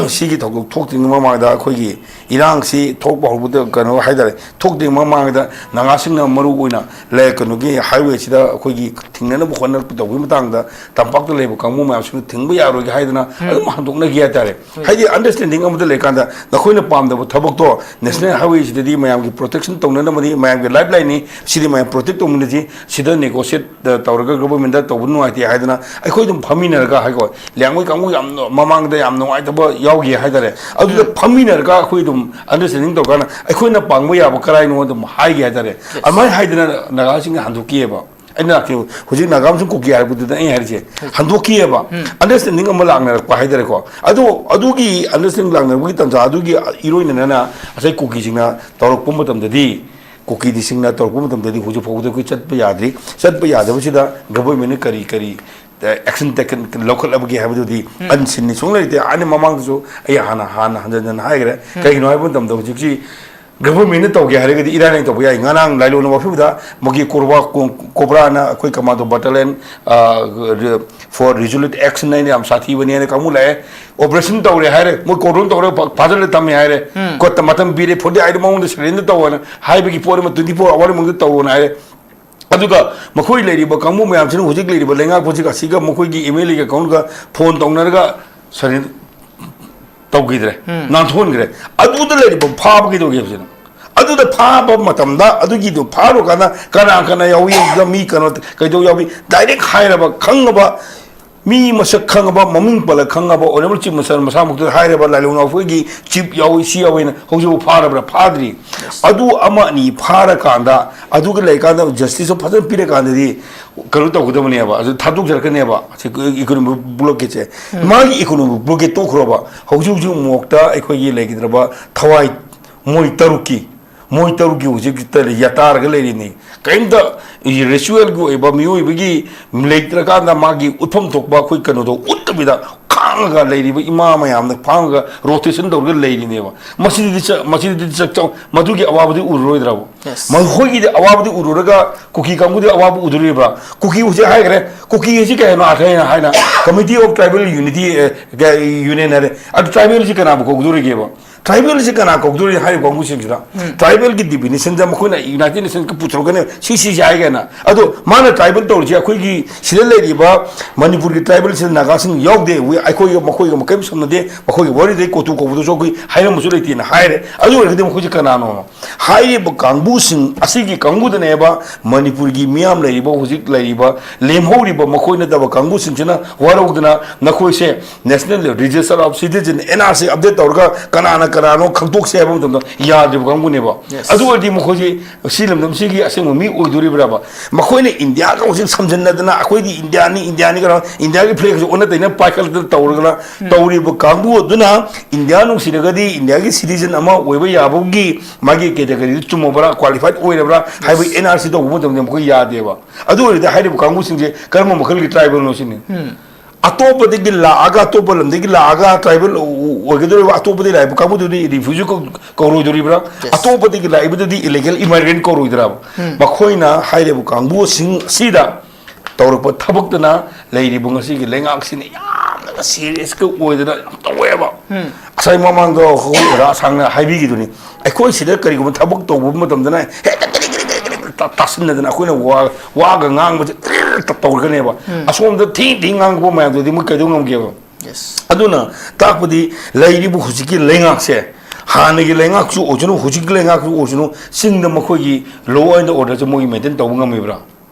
ꯁꯤꯒꯤ ꯊꯧꯗꯣꯛ ꯊꯣꯛꯇ꯭ꯔꯤꯉꯩ ꯃꯃꯥꯡꯗ ꯑꯩꯈꯣꯏꯒꯤ ꯏꯔꯥꯡꯁꯤ ꯊꯣꯛꯄ ꯍꯧꯔꯛꯄꯗ, ꯀꯩꯅꯣ ꯍꯥꯏꯇꯥꯔꯦ, ꯊꯣꯛꯇ꯭ꯔꯤꯉꯩ ꯃꯃꯥꯡꯗ ꯅꯥꯒꯥꯁꯤꯡꯅ ꯃꯔꯨ ꯑꯣꯏꯅ ꯂꯩ-, ꯀꯩꯅꯣꯒꯤ highwayꯁꯤꯗ ꯑꯩꯈꯣꯏꯒꯤ ꯊꯤꯡꯅꯅꯕ ꯍꯣꯠꯅꯔꯛꯄ ꯇꯧꯕꯒꯤ ꯃꯇꯥꯡꯗ ꯇꯝꯄꯥꯛꯇ ꯂꯩꯕ ꯀꯥꯡꯕꯨ ꯃꯌꯥꯝꯁꯤꯅ ꯊꯤꯡꯕ ꯌꯥꯔꯣꯏꯒꯦ ꯍꯥꯏꯗꯅ ꯑꯗꯨꯝ ꯍꯟꯗꯣꯛꯅꯈꯤ ꯍꯥꯏꯇꯥꯔꯦ꯫ ꯍꯥꯏꯗꯤ understanding ꯑꯃꯗ ꯂꯩꯀꯥꯟꯗ ꯅꯈꯣꯏꯅ ꯄꯥꯝꯗꯕ ꯊꯕꯛꯇꯣ, national highwayꯁꯤꯗꯗꯤ ꯃꯌꯥꯝꯒꯤ protection ꯇꯧꯅꯅꯕꯅꯤ, ꯃꯌꯥꯝꯒꯤ lifeline ꯅꯤ, ꯁꯤꯗꯤ ꯃꯌꯥꯝ protect ꯇꯧꯃꯤꯟꯅꯁꯤ, ꯁꯤꯗ negotiate ꯇꯧꯔꯒ governmentꯗ ꯇꯧꯕ ꯅꯨꯡꯉꯥꯏꯇꯦ ꯍꯥꯏꯗꯅ ꯑꯩꯈꯣꯏ ꯑꯗꯨꯝ ꯐꯝꯃꯤꯟꯅꯔꯒ ꯍꯥꯏꯀꯣ, ꯂꯤꯌꯥꯡꯃꯩ ꯀꯥꯡꯕꯨ ꯌꯥꯝꯅ ꯃꯃꯥꯡꯗ ꯌꯥꯝ ꯅꯨꯡꯉꯥꯏꯇꯕ ꯌꯥꯎꯈꯤ ꯍꯥꯏꯇꯥꯔꯦ꯫ ꯑꯗꯨꯗ ꯐꯝꯃꯤꯟꯅꯔꯒ ꯑꯩꯈꯣꯏ ꯑꯗꯨꯝ understanding ꯇꯧꯔꯀꯥꯟꯗ ꯑꯩꯈꯣꯏꯅ ꯄꯥꯡꯕ ꯌꯥꯕ ꯀꯔꯥꯏꯅꯣ ꯑꯗꯨꯝ ꯍꯥꯏꯒꯦ ꯍꯥꯏꯇꯥꯔꯦ꯫ ꯑꯗꯨꯃꯥꯏꯅ ꯍꯥꯏꯗꯅ ꯅꯥꯒꯥꯁꯤꯡꯅ ꯍꯟꯗꯣꯛꯈꯤꯑꯕ꯫ ꯑꯩꯅ ꯂꯥꯛꯈꯤꯕ ꯍꯧꯖꯤꯛ ꯅꯥꯒꯥ ꯑꯃꯁꯨꯡ ꯀꯨꯀꯤ ꯍꯥꯏꯕꯗꯨꯗ ꯑꯩꯅ ꯍꯥꯏꯔꯤꯁꯦ, ꯍꯟꯗꯣꯛꯈꯤꯑꯕ꯫ Understanding ꯑꯃ ꯂꯥꯛꯅꯔꯛꯄ ꯍꯥꯏꯇꯥꯔꯦꯀꯣ꯫ ꯑꯗꯣ ꯑꯗꯨꯒꯤ understanding ꯂꯥꯛꯅꯔꯛꯄꯒꯤ ꯇꯥꯟꯖꯥ ꯑꯗꯨꯒꯤ ꯏꯔꯣꯏꯅꯅ ꯉꯁꯥꯏ ꯀꯨꯀꯤꯁꯤꯡꯅ ꯇꯧꯔꯛꯄ ꯃꯇꯝꯗꯗꯤ, ꯀꯨꯀꯤꯁꯤꯡꯅ ꯇꯧꯔꯛꯄ ꯃꯇꯝꯗꯗꯤ ꯍꯧꯖꯤꯛ ꯐꯥꯎꯕꯗ ꯑꯩꯈꯣꯏ ꯆꯠꯄ ꯌꯥꯗ꯭ꯔꯤ꯫ ꯆꯠꯄ ꯌꯥꯗꯕꯁꯤꯗ governmentꯅ ꯀꯔꯤ ꯀꯔꯤ action taken ꯂꯧꯈꯠꯂꯕꯒꯦ ꯍꯥꯏꯕꯗꯨꯗꯤ unseenꯅꯤ꯫ ꯁꯨꯡꯂꯩ ꯂꯩꯇꯦ꯫ ꯑꯩꯅ ꯃꯃꯥꯡꯗꯁꯨ ꯑꯩ ꯍꯥꯟꯅ, ꯍꯥꯟꯅ ꯍꯟꯖꯟ ꯍꯟꯖꯟ ꯍꯥꯏꯈ꯭ꯔꯦ꯫ ꯀꯩꯒꯤꯅꯣ ꯍꯥꯏꯕ ꯃꯇꯝꯗ ꯍꯧꯖꯤꯛꯁꯤ governmentꯅ ꯇꯧꯒꯦ ꯍꯥꯏꯔꯒꯗꯤ ꯏꯔꯥꯏ ꯂꯥꯏꯅ ꯇꯧꯕ ꯌꯥꯏ꯫ ꯉꯔꯥꯡ ꯂꯥꯏꯂꯣꯟ ꯋꯥꯐꯝꯗ ꯃꯈꯣꯏꯒꯤ ꯀꯣꯕ꯭ꯔꯥ, ꯀꯣ-, ꯀꯣꯕ꯭ꯔꯥꯅ ꯑꯩꯈꯣꯏ commando battalion, ꯑ, for resolute action ꯍꯥꯏꯅ ꯌꯥꯝ ꯁꯥꯊꯤꯕꯅꯦꯅ ꯀꯥꯡꯕꯨ ꯂꯥꯛꯑꯦ꯫ Operation ꯇꯧꯔꯦ ꯍꯥꯏꯔꯦ, ꯃꯣꯏ cordon ꯇꯧꯔꯒ ꯐꯥ-, ꯐꯥꯖꯤꯜꯂ ꯊꯝꯃꯦ ꯍꯥꯏꯔꯦ꯫ ꯀꯣꯠꯇ ꯃꯇꯝ ꯄꯤꯔꯦ, forty eight ꯃꯉꯣꯟꯗ surrender ꯇꯧꯑꯣꯅ ꯍꯥꯏꯕꯒꯤ ꯄꯣꯠ ꯑꯃ twenty four hour ꯃꯅꯨꯡꯗ ꯇꯧꯑꯣꯅ ꯍꯥꯏꯔꯦ꯫ ꯑꯗꯨꯒ ꯃꯈꯣꯏ ꯂꯩꯔꯤꯕ ꯀꯥꯡꯕꯨ ꯃꯌꯥꯝꯁꯤꯅ ꯍꯧꯖꯤꯛ ꯂꯩꯔꯤꯕ ꯂꯩꯉꯥꯛꯄꯁꯤꯒ ꯑꯁꯤꯒ ꯃꯈꯣꯏꯒꯤ MLAꯒ ꯀꯥꯡꯕꯨꯒ phone ꯇꯧꯅꯔꯒ surrender ꯇꯧꯈꯤꯗ꯭ꯔꯦ, ꯅꯥꯟꯊꯣꯛꯍꯟꯈ꯭ꯔꯦ꯫ ꯑꯗꯨꯗ ꯂꯩꯔꯤꯕ ꯐꯥꯕ ꯀꯩꯗꯧꯒꯦ ꯍꯥꯏꯕꯁꯤꯅ, ꯑꯗꯨꯗ ꯐꯥꯕ ꯃꯇꯝꯗ ꯑꯗꯨꯒꯤꯗꯣ ꯐꯥꯔꯨꯀꯥꯟꯗ ꯀꯅꯥ ꯀꯅꯥ ꯌꯥꯎꯏ, ꯑꯗꯨꯗ ꯃꯤ ꯀꯩꯅꯣ ꯀꯩꯗꯧ ꯌꯥꯎꯏ, ꯗꯥꯏꯔꯦꯛ ꯍꯥꯏꯔꯕ, ꯈꯪꯉꯕ, ꯃꯤ ꯃꯁꯛ ꯈꯪꯉꯕ, ꯃꯃꯤꯡ ꯄꯜꯂ ꯈꯪꯉꯕ ꯑꯣꯅꯔꯦꯕꯜ ꯆꯤꯐ ꯃꯤꯅꯤꯁꯇꯔ ꯃꯁꯥꯃꯛꯇꯨꯗ ꯍꯥꯏꯔꯕ, ꯂꯥꯏꯂꯣꯡ ꯅꯥꯎꯐꯣꯏꯒꯤ ꯆꯤꯐ ꯌꯥꯎꯏ, ꯁꯤ ꯌꯥꯎꯏꯅ ꯍꯧꯖꯤꯛꯐꯥꯎ ꯐꯥꯔꯕ꯭ꯔꯥ? ꯐꯥꯗ꯭ꯔꯤ꯫ ꯑꯗꯨ ꯑꯃ ꯑꯅꯤ ꯐꯥꯔꯀꯥꯟꯗ, ꯑꯗꯨꯒ ꯂꯩꯀꯥꯟꯗ ꯖꯁꯇꯤꯁꯇꯣ ꯐꯖꯅ ꯄꯤꯔꯀꯥꯟꯗꯗꯤ ꯀꯩꯅꯣ ꯇꯧꯒꯗꯕꯅꯦꯕ, ꯑꯗꯨ ꯊꯥꯗꯣꯛꯆꯔꯛꯀꯅꯦꯕ꯫ ꯁꯤ ꯏꯀꯣꯅꯣꯃꯤꯛ ꯕ꯭ꯂꯣꯀꯦꯠꯁꯦ, ꯃꯥꯒꯤ ꯏꯀꯣꯅꯣꯃꯤꯛ ꯕ꯭ꯂꯣꯀꯦꯠ ꯇꯣꯛꯈ꯭ꯔꯣꯕ꯫ ꯍꯧꯖꯤꯛ ꯍꯧꯖꯤꯛ ꯃꯣꯛꯇ ꯑꯩꯈꯣꯏꯒꯤ ꯂꯩꯈꯤꯗ꯭ꯔꯕ ꯊꯋꯥꯏ, ꯃꯣꯏ ꯇꯔꯨꯛꯀꯤ, ꯃꯣꯏ ꯇꯔꯨꯛꯀꯤ ꯍꯧꯖꯤꯛ ꯌꯥꯇꯥꯔꯒ ꯂꯩꯔꯤꯅꯤ꯫ ꯀꯔꯤꯝꯇ ꯔꯦꯆꯨꯋꯦꯜꯒꯤ ꯑꯣꯏꯕ, ꯃꯤꯑꯣꯏꯕꯒꯤ ꯂꯩꯇ꯭ꯔꯀꯥꯟꯗ ꯃꯥꯒꯤ ꯎꯠꯐꯝ ꯊꯣꯛꯄ ꯑꯩꯈꯣꯏ ꯀꯩꯅꯣꯗꯣ ꯎꯠꯇꯕꯤꯗ ꯈꯥꯡꯉꯒ ꯂꯩꯔꯤꯕ ꯏꯃꯥ ꯃꯌꯥꯝꯅ ꯈꯥꯡꯉꯒ ꯔꯣꯇꯦꯁꯟ ꯇꯧꯔꯒ ꯂꯩꯔꯤꯅꯦꯕ꯫ ꯃꯁꯤꯗꯗꯤ ꯆ-, ꯃꯁꯤꯗꯗꯤ ꯆ-, ꯆ-, ꯃꯗꯨꯒꯤ ꯑꯋꯥꯕꯗꯤ ꯎꯔꯔꯣꯏꯗ꯭ꯔꯕ? Yes. ꯃꯈꯣꯏꯒꯤꯗꯤ ꯑꯋꯥꯕꯗꯤ ꯎꯔꯨꯔꯒ ꯀꯨꯀꯤ ꯀꯥꯡꯕꯨꯗꯤ ꯑꯋꯥꯕ ꯎꯗꯣꯔꯤꯕ꯭ꯔꯥ? ꯀꯨꯀꯤ ꯍꯧꯖꯤꯛ ꯍꯥꯏꯈ꯭ꯔꯦ, ꯀꯨꯀꯤ ꯍꯧꯖꯤꯛ ꯀꯩ ꯍꯥꯏꯅꯣ ꯑꯥꯔꯊ ꯍꯥꯏꯅ, ꯍꯥꯏꯅ Committee of Tribal Unity, ꯑꯦ, ꯀ-, Union ꯍꯥꯏꯔꯦ꯫ ꯑꯗꯨ ꯇ꯭ꯔꯥꯏꯕꯦꯜꯁꯤ ꯀꯅꯥꯕꯨ ꯀꯧꯗꯣꯔꯤꯒꯦꯕ? ꯇ꯭ꯔꯥꯏꯕꯦꯜꯁꯤ ꯀꯅꯥ ꯀꯧꯗꯣꯔꯤ ꯍꯥꯏꯔꯤꯕ ꯀꯥꯡꯕꯨꯁꯤꯡꯁꯤꯗ? ꯇ꯭ꯔꯥꯏꯕꯦꯜꯒꯤ ꯗꯤꯐꯤꯅꯤꯁꯟꯗ ꯃꯈꯣꯏꯅ ꯌꯨꯅꯥꯏꯇꯦꯠ ꯅꯦꯁꯟꯒ ꯄꯨꯊꯣꯔꯛꯀꯅꯤ, ꯁꯤ, ꯁꯤꯁꯦ ꯍꯥꯏ ꯀꯥꯏꯅ꯫ ꯑꯗꯣ ꯃꯥꯅ ꯇ꯭ꯔꯥꯏꯕꯦꯜ ꯇꯧꯔꯤꯁꯦ ꯑꯩꯈꯣꯏꯒꯤ ꯁꯤꯗ ꯂꯩꯔꯤꯕ ꯃꯅꯤꯄꯨꯔꯒꯤ ꯇ꯭ꯔꯥꯏꯕꯦꯜꯁꯤꯗ ꯅꯥꯒꯥꯁꯤꯡ ꯌꯥꯎꯗꯦ, ꯋꯤ-, ꯑꯩꯈꯣꯏꯒ ꯃꯈꯣꯏꯒ ꯀꯔꯤꯝ ꯁꯝꯅꯗꯦ, ꯃꯈꯣꯏꯒꯤ ꯋꯥꯔꯤꯗꯩ ꯀꯣꯇꯨ ꯀꯧꯕꯗꯁꯨ ꯑꯩꯈꯣꯏ ꯍꯥꯏꯔꯝꯕꯁꯨ ꯂꯩꯇꯦꯅ ꯍꯥꯏꯔꯦ꯫ ꯑꯗꯨ ꯑꯣꯏꯔꯒꯗꯤ ꯃꯈꯣꯏꯁꯦ ꯀꯅꯥꯅꯣ? ꯍꯥꯏꯔꯤꯕ ꯀꯥꯡꯕꯨꯁꯤꯡ ꯑꯁꯤꯒꯤ ꯀꯥꯡꯕꯨꯗꯅꯦꯕ ꯃꯅꯤꯄꯨꯔꯒꯤ ꯃꯤꯌꯥꯝ ꯂꯩꯔꯤꯕ, ꯍꯧꯖꯤꯛ ꯂꯩꯔꯤꯕ, ꯂꯦꯝꯍꯧꯔꯤꯕ ꯃꯈꯣꯏ ꯅꯠꯇꯕ ꯀꯥꯡꯕꯨꯁꯤꯡꯁꯤꯅ ꯋꯥꯔꯧꯗꯅ ꯅꯈꯣꯏꯁꯦ National Register of Citizen, N R C, update ꯇꯧꯔꯒ ꯀꯅꯥꯅ ꯀꯅꯥꯅꯣ ꯈꯪꯗꯣꯛꯁꯦ ꯍꯥꯏꯕ ꯃꯇꯝꯗ ꯌꯥꯗ꯭ꯔꯤꯕ ꯀꯥꯡꯕꯨꯅꯦꯕ꯫ Yes. ꯑꯗꯨ ꯑꯣꯏꯔꯗꯤ ꯃꯈꯣꯏꯁꯦ ꯁꯤ ꯂꯝꯗꯝꯁꯤꯒꯤ ꯑꯁꯦꯡꯕ ꯃꯤ ꯑꯣꯏꯗꯣꯔꯤꯕ꯭ꯔꯕ? ꯃꯈꯣꯏꯅ ꯏꯟꯗꯤꯌꯥꯒ ꯍꯧꯖꯤꯛ ꯁꯝꯖꯟꯅꯗꯅ ꯑꯩꯈꯣꯏꯗꯤ ꯏꯟꯗꯤꯌꯥꯅꯤ, ꯏꯟꯗꯤꯌꯥꯅꯤ ꯀꯩꯅꯣ, ꯏꯟꯗꯤꯌꯥꯒꯤ ꯐ꯭ꯂꯦꯒꯁꯨ ꯑꯣꯟꯅ ꯇꯩꯅ ꯄꯥꯏꯈꯠꯂꯒ ꯇꯧꯔꯒꯅ ꯇꯧꯔꯤꯕ ꯀꯥꯡꯕꯨ ꯑꯗꯨꯅ ꯏꯟꯗꯤꯌꯥ ꯅꯨꯡꯁꯤꯔꯒꯗꯤ ꯏꯟꯗꯤꯌꯥꯒꯤ ꯁꯤꯇꯤꯖꯟ ꯑꯃ ꯑꯣꯏꯕ ꯌꯥꯕꯒꯤ ꯃꯥꯒꯤ ꯀꯦꯇꯦꯒꯣꯔꯤꯗꯨ ꯆꯨꯝꯃꯕ꯭ꯔꯥ, ꯀ꯭ꯋꯥꯂꯤꯐꯥꯏꯠ ꯑꯣꯏꯔꯕ꯭ꯔꯥ ꯍꯥꯏꯕ N R C ꯇꯧꯕ ꯃꯇꯝꯗ ꯃꯈꯣꯏ ꯌꯥꯗꯦꯕ꯫ ꯑꯗꯨ ꯑꯣꯏꯔꯗꯤ ꯍꯥꯏꯔꯤꯕ ꯀꯥꯡꯕꯨꯁꯤꯡꯁꯦ ꯀꯔꯝꯕ ꯃꯈꯜꯒꯤ ꯇ꯭ꯔꯥꯏꯕꯦꯜꯅꯣ ꯁꯤꯅꯤ꯫ ꯑꯇꯣꯞꯄꯗꯒꯤ ꯂꯥꯛꯑꯒ, ꯑꯇꯣꯞꯄ ꯂꯝꯗꯒꯤ ꯂꯥꯛꯑꯒ ꯇ꯭ꯔꯥꯏꯕꯦꯜ ꯑꯣꯏꯒꯗꯧꯔꯤꯕ, ꯑꯇꯣꯞꯄꯗꯒꯤ ꯂꯥꯛꯏꯕ ꯀꯥꯡꯕꯨꯗꯨꯗꯤ ꯔꯤꯐ꯭ꯌꯨꯖꯤ ꯀꯧ-, ꯀꯧꯔꯣꯏꯗꯣꯔꯤꯕ꯭ꯔꯥ? Yes. ꯑꯇꯣꯞꯄꯗꯒꯤ ꯂꯥꯛꯏꯕꯗꯨꯗꯤ ꯏꯂꯤꯒꯦꯜ ꯏꯃꯥꯏꯒ꯭ꯔꯦꯟ ꯀꯧꯔꯣꯏꯗ꯭ꯔꯕ? ꯃꯈꯣꯏꯅ ꯍꯥꯏꯔꯤꯕ ꯀꯥꯡꯕꯨꯁꯤꯡ ꯑꯁꯤꯗ ꯇꯧꯔꯛꯄ ꯊꯕꯛꯇꯨꯅ ꯂꯩꯔꯤꯕ ꯉꯁꯤꯒꯤ ꯂꯩꯉꯥꯛꯁꯤꯅ ꯌꯥꯝꯅ ꯁꯤꯔꯤꯌꯁꯀ ꯑꯣꯏꯗꯅ ꯌꯥꯝ ꯇꯧꯋꯦꯕ꯫ ꯉꯁꯥꯏ ꯃꯃꯥꯡꯗ ꯑꯩꯈꯣꯏ ꯑꯣꯖꯥ ꯁꯥꯡꯅ ꯍꯥꯏꯕꯤꯈꯤꯗꯨꯅꯤ, ꯑꯩꯈꯣꯏ ꯁꯤꯗ ꯀꯔꯤꯒꯨꯝꯕ ꯊꯕꯛ ꯇꯧꯕ ꯃꯇꯝꯗꯅ ꯍꯦꯛꯇ ꯀꯔꯤ ꯀꯔꯤ ꯀꯔꯤ ꯀꯔꯤ ꯇꯥ-, ꯇꯥꯁꯤꯟꯅꯗꯅ ꯑꯩꯈꯣꯏꯅ ꯋꯥ-, ꯋꯥꯒ ꯉꯥꯡꯕꯁꯦ ꯇꯧꯔꯒꯅꯦꯕ꯫ ꯑꯁꯣꯝꯗ ꯊꯤ ꯊꯤ ꯉꯥꯡꯕ ꯃꯌꯥꯝꯗꯨꯗꯤ ꯃꯣꯏ ꯀꯩꯗꯧ ꯉꯝꯒꯦꯕ? ꯑꯗꯨꯅ ꯇꯥꯛꯄꯗꯤ ꯂꯩꯔꯤꯕ ꯍꯧꯖꯤꯛꯀꯤ ꯂꯩꯉꯥꯛꯁꯦ, ꯍꯥꯟꯅꯒꯤ ꯂꯩꯉꯥꯛꯁꯨ ꯑꯣꯏꯁꯅꯨ, ꯍꯧꯖꯤꯛꯀꯤ ꯂꯩꯉꯥꯛꯁꯨ ꯑꯣꯏꯁꯅꯨ, ꯆꯤꯡꯗ ꯃꯈꯣꯏꯒꯤ law and orderꯁꯦ ꯃꯣꯏꯒꯤ maintain ꯇꯧꯕ ꯉꯝꯃꯤꯕ꯭ꯔꯥ?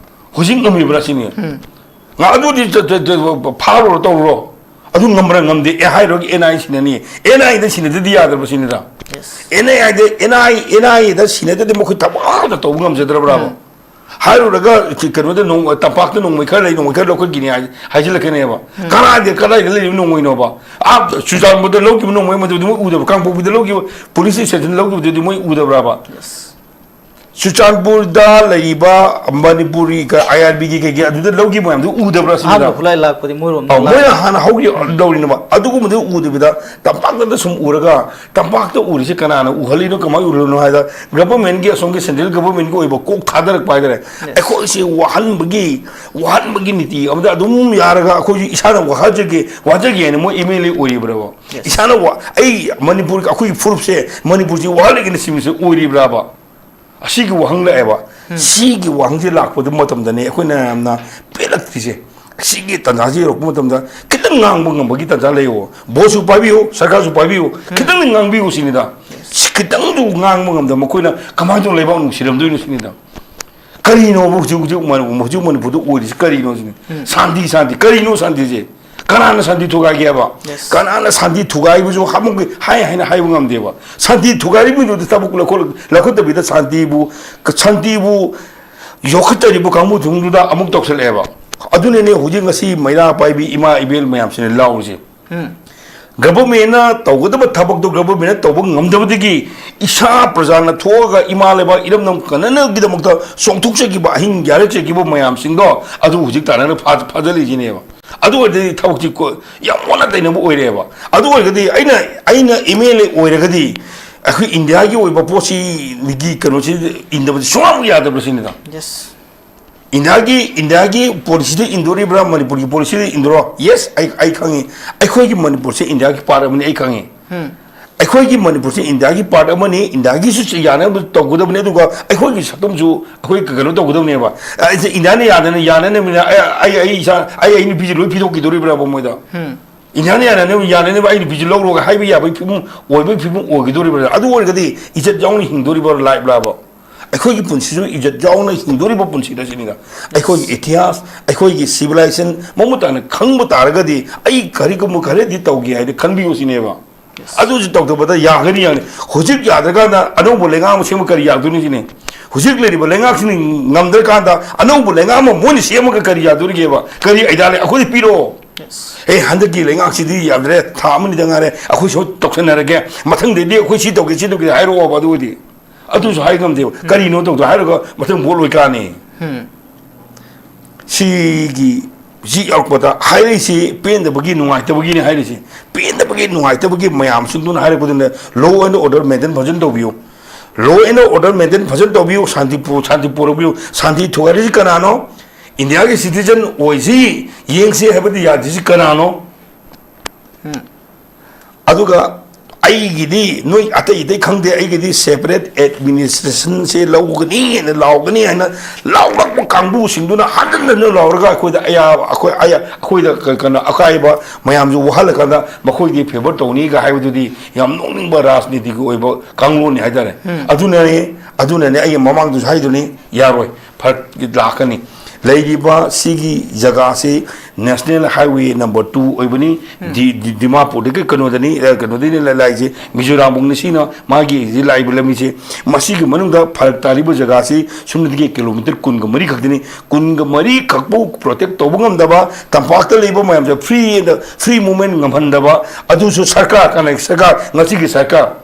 ꯍꯧꯖꯤꯛ ꯉꯝꯃꯤꯕ꯭ꯔꯥ ꯁꯤꯅꯤ꯫ ꯉꯥ ꯑꯗꯨꯗꯤ ꯇ-, ꯇ-, ꯇ-, ꯐꯥꯔꯨꯔꯣ ꯇꯧꯔꯨꯔꯣ꯫ ꯑꯗꯨ ꯉꯝꯕ꯭ꯔꯥ ꯉꯝꯗꯦ꯫ ꯑꯦ ꯍꯥꯏꯔꯨꯔꯒ ꯑꯦꯟ ꯑꯥꯏ ꯁꯤꯟꯅꯅꯤ꯫ ꯑꯦꯟ ꯑꯥꯏꯗ ꯁꯤꯟꯅꯗꯗꯤ ꯌꯥꯗꯕ ꯁꯤꯅꯤꯗ꯫ ꯑꯦꯟ ꯑꯥꯏꯗ, ꯑꯦꯟ ꯑꯥꯏ, ꯑꯦꯟ ꯑꯥꯏꯗ ꯁꯤꯟꯅꯗꯗꯤ ꯃꯈꯣꯏ ꯊꯕꯛ ꯑꯃꯇ ꯇꯧꯕ ꯉꯝꯖꯗ꯭ꯔꯕ꯭ꯔꯥꯕ? ꯍꯥꯏꯔꯨꯔꯒ ꯀꯩꯅꯣꯗ ꯅꯣꯡ-, ꯇꯝꯄꯥꯛꯇ ꯅꯣꯡꯃꯩ ꯈꯔ ꯂꯩ, ꯅꯣꯡꯃꯩ ꯈꯔ ꯂꯧꯈꯠꯈꯤꯅꯤ ꯍꯥꯏ-, ꯍꯥꯏꯖꯤꯜꯂꯛꯀꯅꯦꯕ꯫ ꯀꯗꯥꯏꯗ, ꯀꯗꯥꯏꯗ ꯂꯩꯔꯤꯕ ꯅꯣꯡꯃꯩꯅꯣꯕ? ꯑꯥ ꯆꯨꯔꯆꯥꯟꯄꯨꯔꯗ ꯂꯧꯈꯤꯕ ꯅꯣꯡꯃꯩ ꯃꯗꯨꯗꯤ ꯃꯣꯏ ꯎꯗꯕ꯭ꯔꯥ? ꯀꯥꯡꯄꯣꯛꯄꯤꯗ ꯂꯧꯈꯤꯕ police stationꯗ ꯂꯧꯈꯤꯕꯗꯨꯗꯤ ꯃꯣꯏ ꯎꯗꯕ꯭ꯔꯥꯕ? ꯆꯨꯔꯆꯥꯟꯄꯨꯔꯗ ꯂꯩꯔꯤꯕ ꯃꯅꯤꯄꯨꯔꯤ ꯀ-, ꯑꯥꯏ ꯑꯥꯔ ꯕꯤꯒꯤ ꯀꯩꯒꯤ ꯑꯗꯨꯗ ꯂꯧꯈꯤꯕ ꯃꯌꯥꯝꯗꯨ ꯎꯗꯕ꯭ꯔꯥ ꯁꯤꯅꯤꯗ? ꯑꯍꯥꯟꯕ ꯈꯨꯠꯂꯥꯏ ꯂꯥꯛꯄꯗꯤ ꯃꯣꯏꯔꯣꯝꯗ ꯑꯧ, ꯃꯣꯏꯅ ꯂꯥꯛꯑꯦ꯫ ꯍꯥꯟꯅ ꯍꯧꯈꯤ ꯂꯧꯔꯤꯅꯕ꯫ ꯑꯗꯨꯒꯨꯝꯕꯗꯨ ꯎꯗꯕꯤꯗ ꯇꯝꯄꯥꯛꯇ ꯁꯨꯝ ꯎꯔꯒ, ꯇꯝꯄꯥꯛꯇ ꯎꯔꯤꯁꯦ ꯀꯅꯥꯅ ꯎꯍꯜꯂꯤꯅꯣ, ꯀꯃꯥꯏꯅ ꯎꯍꯜꯂꯤꯅꯣ ꯍꯥꯏꯗ, governmentꯀꯤ, ꯑꯁꯣꯝꯒꯤ central governmentꯀꯤ ꯑꯣꯏꯕ ꯀꯣꯛ ꯊꯥꯗꯔꯛꯄ ꯍꯥꯏꯇꯥꯔꯦ꯫ ꯑꯩꯈꯣꯏꯁꯦ ꯋꯥꯍꯟꯕꯒꯤ, ꯋꯥꯍꯟꯕꯒꯤ ꯅꯤꯇꯤ ꯑꯃꯗ ꯑꯗꯨꯝ ꯌꯥꯔꯒ ꯑꯩꯈꯣꯏꯁꯨ ꯏꯁꯥꯅ ꯋꯥꯍꯖꯒꯦ, ꯋꯥꯖꯒꯦ ꯍꯥꯏꯅ ꯃꯣꯏ ꯑꯦꯝ ꯑꯦꯜ ꯑꯦ ꯑꯣꯏꯔꯤꯕ꯭ꯔꯕ? ꯏꯁꯥꯅ ꯋꯥ-, ꯑꯩ ꯃꯅꯤꯄꯨꯔ, ꯑꯩꯈꯣꯏꯒꯤ ꯐꯨꯔꯨꯞꯁꯦ ꯃꯅꯤꯄꯨꯔꯁꯤ ꯋꯥꯍꯜꯂꯒꯦꯅ ꯁꯤꯕꯁꯦ ꯑꯣꯏꯔꯤꯕ꯭ꯔꯕ? ꯑꯁꯤꯒꯤ ꯋꯥꯍꯪ ꯂꯥꯛꯑꯦꯕ꯫ ꯁꯤꯒꯤ ꯋꯥꯍꯪꯁꯦ ꯂꯥꯛꯄꯗ ꯃꯇꯝꯗꯅꯦ ꯑꯩꯈꯣꯏꯅ ꯌꯥꯝꯅ ꯄꯦꯜꯂꯛꯇ꯭ꯔꯤꯁꯦ꯫ ꯁꯤꯒꯤ ꯇꯥꯟꯖꯥꯁꯤ ꯌꯧꯔꯛꯄ ꯃꯇꯝꯗ ꯈꯤꯇꯪ ꯉꯥꯡꯕ ꯉꯝꯕꯒꯤ ꯇꯥꯟꯖꯥ ꯂꯩꯌꯣ꯫ ꯚꯣꯠꯁꯨ ꯄꯥꯏꯕꯤꯌꯨ, ꯁꯔꯀꯥꯔꯁꯨ ꯄꯥꯏꯕꯤꯌꯨ, ꯈꯤꯇꯪꯗꯤ ꯉꯥꯡꯕꯤꯌꯨ ꯁꯤꯅꯤꯗ꯫ ꯁꯤ ꯈꯤꯇꯪꯗꯨ ꯉꯥꯡꯕ ꯉꯝꯗꯕ ꯃꯈꯣꯏꯅ ꯀꯃꯥꯏꯅ ꯇꯧꯅ ꯂꯩꯕꯥꯛ ꯅꯨꯡꯁꯤꯔꯝꯗꯣꯏꯅꯣ ꯁꯤꯅꯤꯗ꯫ ꯀꯔꯤꯅꯣꯕ ꯍꯧꯖꯤꯛ, ꯍꯧꯖꯤꯛ ꯃꯅꯤ-, ꯍꯧꯖꯤꯛ ꯃꯅꯤꯄꯨꯔꯗ ꯑꯣꯏꯔꯤꯁꯤ ꯀꯔꯤꯅꯣ ꯁꯤꯅꯤ? ꯁꯥꯟꯇꯤ, ꯁꯥꯟꯇꯤ꯫ ꯀꯔꯤꯅꯣ ꯁꯥꯟꯇꯤꯁꯦ? ꯀꯅꯥꯅ ꯁꯥꯟꯇꯤ ꯊꯨꯒꯥꯏꯒꯦ ꯍꯥꯏꯕ? ꯀꯅꯥꯅ ꯁꯥꯟꯇꯤ ꯊꯨꯒꯥꯏꯕꯁꯨ ꯍꯥꯃꯨꯛ ꯍꯥꯏ ꯍꯥꯏꯅ ꯍꯥꯏꯕ ꯉꯝꯗꯦꯕ꯫ ꯁꯥꯟꯇꯤ ꯊꯨꯒꯥꯏꯔꯤꯕ ꯃꯤꯗꯨꯗꯤ ꯊꯕꯛ ꯂꯧꯈꯠ-, ꯂꯧꯈꯠꯇꯕꯤꯗ ꯁꯥꯟꯇꯤꯕꯨ, ꯁꯥꯟꯇꯤꯕꯨ ꯌꯣꯛꯈꯠꯆꯔꯤꯕ ꯀꯥꯡꯕꯨꯁꯤꯡꯗꯨꯗ ꯑꯃꯨꯛ ꯇꯧꯁꯜꯂꯛꯑꯦꯕ꯫ ꯑꯗꯨꯅꯅꯦ ꯍꯧꯖꯤꯛ ꯉꯁꯤ ꯃꯩꯔꯥ ꯄꯥꯏꯕꯤ ꯏꯃꯥ ꯏꯕꯦꯜ ꯃꯌꯥꯝꯁꯤꯅ ꯂꯥꯎꯔꯤꯁꯦ꯫ Governmentꯅ ꯇꯧꯒꯗꯕ ꯊꯕꯛꯇꯣ governmentꯅ ꯇꯧꯕ ꯉꯝꯗꯕꯗꯒꯤ ꯏꯁꯥ ꯄ꯭ꯔꯖꯥꯅ ꯊꯣꯛꯑꯒ ꯏꯃꯥ ꯂꯩꯕꯥꯛ ꯏꯔꯝꯗꯝ ꯀꯟꯅꯅꯕꯒꯤꯗꯃꯛꯇ ꯆꯣꯡꯊꯣꯛꯆꯈꯤꯕ, ꯑꯍꯤꯡ ꯌꯥꯔꯦ ꯆꯠꯈꯤꯕ ꯃꯌꯥꯝꯁꯤꯡꯗꯣ ꯑꯗꯨ ꯍꯧꯖꯤꯛ ꯇꯥꯟꯅꯅ ꯐꯥ-, ꯐꯥꯖꯤꯜꯂꯤꯁꯤꯅꯦꯕ꯫ ꯑꯗꯨ ꯑꯣꯏꯔꯗꯤ ꯊꯕꯛꯁꯤ ꯀꯣ-, ꯌꯥꯝ ꯑꯣꯟꯅ ꯇꯩꯅꯕ ꯑꯣꯏꯔꯦꯕ꯫ ꯑꯗꯨ ꯑꯣꯏꯔꯒꯗꯤ ꯑꯩꯅ, ꯑꯩꯅ ꯑꯦꯝ ꯑꯦꯜ ꯑꯦ ꯑꯣꯏꯔꯒꯗꯤ ꯑꯩꯈꯣꯏ ꯏꯟꯗꯤꯌꯥꯒꯤ ꯑꯣꯏꯕ ꯄꯣꯠꯁꯤꯒꯤ ꯀꯩꯅꯣꯁꯤ ꯏꯟꯗꯕꯗꯤ ꯁꯨꯡꯌꯥ ꯌꯥꯗꯕ꯭ꯔꯥ ꯁꯤꯅꯤꯗ꯫ ꯏꯟꯗꯤꯌꯥꯒꯤ, ꯏꯟꯗꯤꯌꯥꯒꯤ ꯄꯣꯂꯤꯁꯤꯗ ꯏꯟꯗꯣꯔꯤꯕ꯭ꯔꯥ, ꯃꯅꯤꯄꯨꯔꯒꯤ ꯄꯣꯂꯤꯁꯤꯗ ꯏꯟꯗꯣꯔꯣ? Yes, ꯑꯩ, ꯑꯩ ꯈꯪꯉꯤ꯫ ꯑꯩꯈꯣꯏꯒꯤ ꯃꯅꯤꯄꯨꯔꯁꯦ ꯏꯟꯗꯤꯌꯥꯒꯤ part ꯑꯃꯅꯤ, ꯑꯩ ꯈꯪꯉꯤ꯫ ꯑꯩꯈꯣꯏꯒꯤ ꯃꯅꯤꯄꯨꯔꯁꯦ ꯏꯟꯗꯤꯌꯥꯒꯤ part ꯑꯃꯅꯤ, ꯏꯟꯗꯤꯌꯥꯒꯤꯁꯨ ꯌꯥꯅꯕ ꯇꯧꯒꯗꯕꯅꯤ, ꯑꯗꯨꯒ ꯑꯩꯈꯣꯏꯒꯤ ꯁꯛꯇꯝꯁꯨ ꯑꯩꯈꯣꯏ ꯀꯩꯅꯣ ꯇꯧꯒꯗꯕꯅꯦꯕ꯫ ꯑꯩꯁꯦ ꯏꯟꯗꯤꯌꯥꯅ ꯌꯥꯗꯅ, ꯌꯥꯅꯅꯕꯅꯤꯅ ꯑꯩ, ꯑꯩ, ꯑꯩ ꯏꯁꯥ, ꯑꯩ, ꯑꯩ ꯅꯨꯄꯤꯁꯦ ꯂꯣꯏ ꯄꯤꯊꯣꯛꯈꯤꯗꯣꯔꯤꯕ꯭ꯔꯥꯕ ꯃꯣꯏꯗ? ꯏꯟꯗꯤꯌꯥꯅ ꯌꯥꯅꯅꯕ, ꯌꯥꯅꯅꯕ ꯑꯩ ꯅꯨꯄꯤꯁꯤ ꯂꯧꯔꯒ ꯍꯥꯏꯕ ꯌꯥꯕꯒꯤ ꯐꯤꯕꯝ ꯑꯣꯏꯕꯒꯤ ꯐꯤꯕꯝ ꯑꯣꯏꯒꯗꯧꯔꯤꯕ꯭ꯔꯥ? ꯑꯗꯨ ꯑꯣꯏꯔꯒꯗꯤ ꯏꯖꯠ ꯌꯥꯎꯅ ꯍꯤꯡꯗꯣꯔꯤꯕ ꯂꯥꯏꯐ ꯂꯥꯕ? ꯑꯩꯈꯣꯏꯒꯤ ꯄꯨꯟꯁꯤꯁꯨ ꯏꯖꯠ ꯌꯥꯎꯅ ꯍꯤꯡꯗꯣꯔꯤꯕ ꯄꯨꯟꯁꯤꯔ ꯁꯤꯅꯤꯗ꯫ ꯑꯩꯈꯣꯏꯒꯤ ꯏꯇꯤꯍꯥꯁ, ꯑꯩꯈꯣꯏꯒꯤ ꯁꯤꯚꯤꯂꯥꯏꯖꯦꯁꯟ ꯃꯃꯨꯠ ꯇꯥꯅ ꯈꯪꯕ ꯇꯥꯔꯒꯗꯤ ꯑꯩ ꯀꯔꯤꯒꯨꯝꯕ ꯈꯔꯗꯤ ꯇꯧꯒꯦ ꯍꯥꯏꯗꯤ ꯈꯟꯕꯤꯌꯨ ꯁꯤꯅꯦꯕ꯫ ꯑꯗꯨꯁꯨ ꯇꯧꯗꯕꯗ ꯌꯥꯒꯅꯤ, ꯌꯥꯒꯅꯤ꯫ ꯍꯧꯖꯤꯛ ꯌꯥꯗ꯭ꯔꯀꯥꯟꯗ ꯑꯅꯧꯕ ꯂꯩꯉꯥꯛ ꯑꯃ ꯁꯦꯝꯕ ꯀꯔꯤ ꯌꯥꯗꯣꯏꯅꯣ ꯁꯤꯅꯤ꯫ ꯍꯧꯖꯤꯛ ꯂꯩꯔꯤꯕ ꯂꯩꯉꯥꯛꯁꯤꯅ ꯉꯝꯗ꯭ꯔꯀꯥꯟꯗ ꯑꯅꯧꯕ ꯂꯩꯉꯥꯛ ꯑꯃ ꯃꯣꯏꯅ ꯁꯦꯝꯃꯒ ꯀꯔꯤ ꯌꯥꯗꯣꯔꯤꯒꯦꯕ? ꯀꯔꯤ ꯑꯥꯏꯗꯤꯌꯥ ꯂꯩ? ꯑꯩꯈꯣꯏꯗ ꯄꯤꯔꯛꯑꯣ꯫ ꯑꯦ, ꯍꯟꯗꯛꯀꯤ ꯂꯩꯉꯥꯛꯁꯤꯗꯤ ꯌꯥꯗ꯭ꯔꯦ, ꯊꯥ ꯑꯃꯅꯤꯗ ꯉꯥꯏꯔꯦ, ꯑꯩꯈꯣꯏ ꯁꯣꯏ ꯇꯧꯁꯟꯅꯔꯒꯦ, ꯃꯊꯪꯗꯩꯗꯤ ꯑꯩꯈꯣꯏ ꯁꯤ ꯇꯧꯒꯦ, ꯁꯤ ꯇꯧꯒꯦ ꯍꯥꯏꯔꯛꯑꯣꯕ꯫ ꯑꯗꯨ ꯑꯣꯏꯗꯤ ꯑꯗꯨꯁꯨ ꯍꯥꯏ ꯉꯝꯗꯦꯕ꯫ ꯀꯔꯤꯅꯣ ꯇꯧꯗꯣ ꯍꯥꯏꯔꯒ ꯃꯊꯪ ꯚꯣꯠ ꯂꯣꯏ ꯀꯥꯅꯤ꯫ ꯁꯤꯒꯤ ꯁꯤ ꯌꯥꯎꯔꯛꯄꯗ ꯍꯥꯏꯔꯛꯏꯁꯤ ꯄꯦꯟꯗꯕꯒꯤ, ꯅꯨꯡꯉꯥꯏꯇꯕꯒꯤꯅꯤ ꯍꯥꯏꯔꯤꯁꯤ꯫ ꯄꯦꯟꯗꯕꯒꯤ, ꯅꯨꯡꯉꯥꯏꯇꯕꯒꯤ ꯃꯌꯥꯝꯁꯤꯡꯗꯨꯅ ꯍꯥꯏꯔꯛꯄꯗꯨꯅ law and order maintain ꯐꯖꯅ ꯇꯧꯕꯤꯌꯨ꯫ Law and order maintain ꯐꯖꯅ ꯇꯧꯕꯤꯌꯨ꯫ ꯁꯥꯟꯇꯤ ꯄꯨ-, ꯁꯥꯟꯇꯤ ꯄꯨꯔꯛꯄꯤꯌꯨ꯫ ꯁꯥꯟꯇꯤ ꯊꯨꯒꯥꯏꯔꯤꯁꯤ ꯀꯅꯥꯅꯣ? ꯏꯟꯗꯤꯌꯥꯒꯤ citizen ꯑꯣꯏꯁꯤ, ꯌꯦꯡꯁꯤ ꯍꯥꯏꯕꯗꯤ ꯌꯥꯗ꯭ꯔꯤꯁꯤ ꯀꯅꯥꯅꯣ? ꯑꯗꯨꯒ ꯑꯩꯒꯤꯗꯤ ꯅꯣꯏ ꯑꯇꯩ ꯑꯇꯩ ꯈꯪꯗꯦ, ꯑꯩꯒꯤꯗꯤ separate administrationꯁꯦ ꯂꯧꯒꯅꯤ ꯍꯥꯏꯅ ꯂꯥꯎꯒꯅꯤ ꯍꯥꯏꯅ ꯂꯥꯎꯔꯛꯄ ꯀꯥꯡꯕꯨꯁꯤꯡꯗꯨꯅ ꯍꯟꯖꯤꯟ ꯍꯟꯖꯤꯟ ꯂꯥꯎꯔꯒ ꯑꯩꯈꯣꯏꯗ ꯑꯌꯥꯕ, ꯑꯩꯈꯣꯏ, ꯑꯌꯥ-, ꯑꯩꯈꯣꯏꯗ ꯀ-, ꯀꯩꯅꯣ, ꯑꯀꯥꯏꯕ ꯃꯌꯥꯝꯁꯨ ꯋꯥꯍꯜꯂꯀꯥꯟꯗ ꯃꯈꯣꯏꯗꯤ favour ꯇꯧꯅꯤꯒ ꯍꯥꯏꯕꯗꯨꯗꯤ ꯌꯥꯝ ꯅꯣꯛꯅꯤꯡꯕ ꯔꯥꯖꯅꯤꯇꯤꯒꯤ ꯑꯣꯏꯕ ꯀꯥꯡꯂꯣꯟꯅꯤ ꯍꯥꯏꯇꯥꯔꯦ꯫ ꯑꯗꯨꯅꯅꯦ, ꯑꯗꯨꯅꯅꯦ ꯑꯩ ꯃꯃꯥꯡꯗꯁꯨ ꯍꯥꯏꯗꯨꯅꯤ, ꯌꯥꯔꯣꯏ, ꯐꯔꯛ ꯂꯥꯛꯀꯅꯤ꯫ ꯂꯩꯔꯤꯕ ꯁꯤꯒꯤ ꯖꯒꯥꯁꯤ National Highway number two ꯑꯣꯏꯕꯅꯤ꯫ ꯗꯤ-, ꯗꯤ-, ꯗꯤꯃꯥꯄꯨꯔꯗꯒꯤ ꯀꯩꯅꯣꯗꯅꯤ, ꯑ, ꯀꯩꯅꯣꯗꯒꯤꯅꯤ ꯂ-, ꯂꯥꯛꯏꯁꯦ, ꯃꯤꯖꯣꯔꯥꯝꯐꯧꯅꯤ ꯁꯤꯅ ꯃꯥꯒꯤ ꯍꯧꯖꯤꯛ ꯂꯥꯛꯏꯕ ꯂꯝꯕꯤꯁꯦ꯫ ꯃꯁꯤꯒꯤ ꯃꯅꯨꯡꯗ ꯐꯔꯛ ꯇꯥꯔꯤꯕ ꯖꯒꯥꯁꯤ ꯁꯨꯞꯅꯇꯒꯤ ꯀꯤꯂꯣꯃꯤꯇꯔ ꯀꯨꯟꯒ ꯃꯔꯤ ꯈꯛꯇꯅꯤ꯫ ꯀꯨꯟꯒ ꯃꯔꯤ ꯈꯛꯄꯨ protect ꯇꯧꯕ ꯉꯝꯗꯕ, ꯇꯝꯄꯥꯛꯇ ꯂꯩꯕ ꯃꯌꯥꯝꯁꯦ free and free movement ꯉꯝꯍꯟꯗꯕ, ꯑꯗꯨꯁꯨ ꯁꯔꯀꯥꯔ, ꯀꯅꯥꯒꯤ ꯁꯔꯀꯥꯔ? ꯉꯁꯤꯒꯤ ꯁꯔꯀꯥꯔ꯫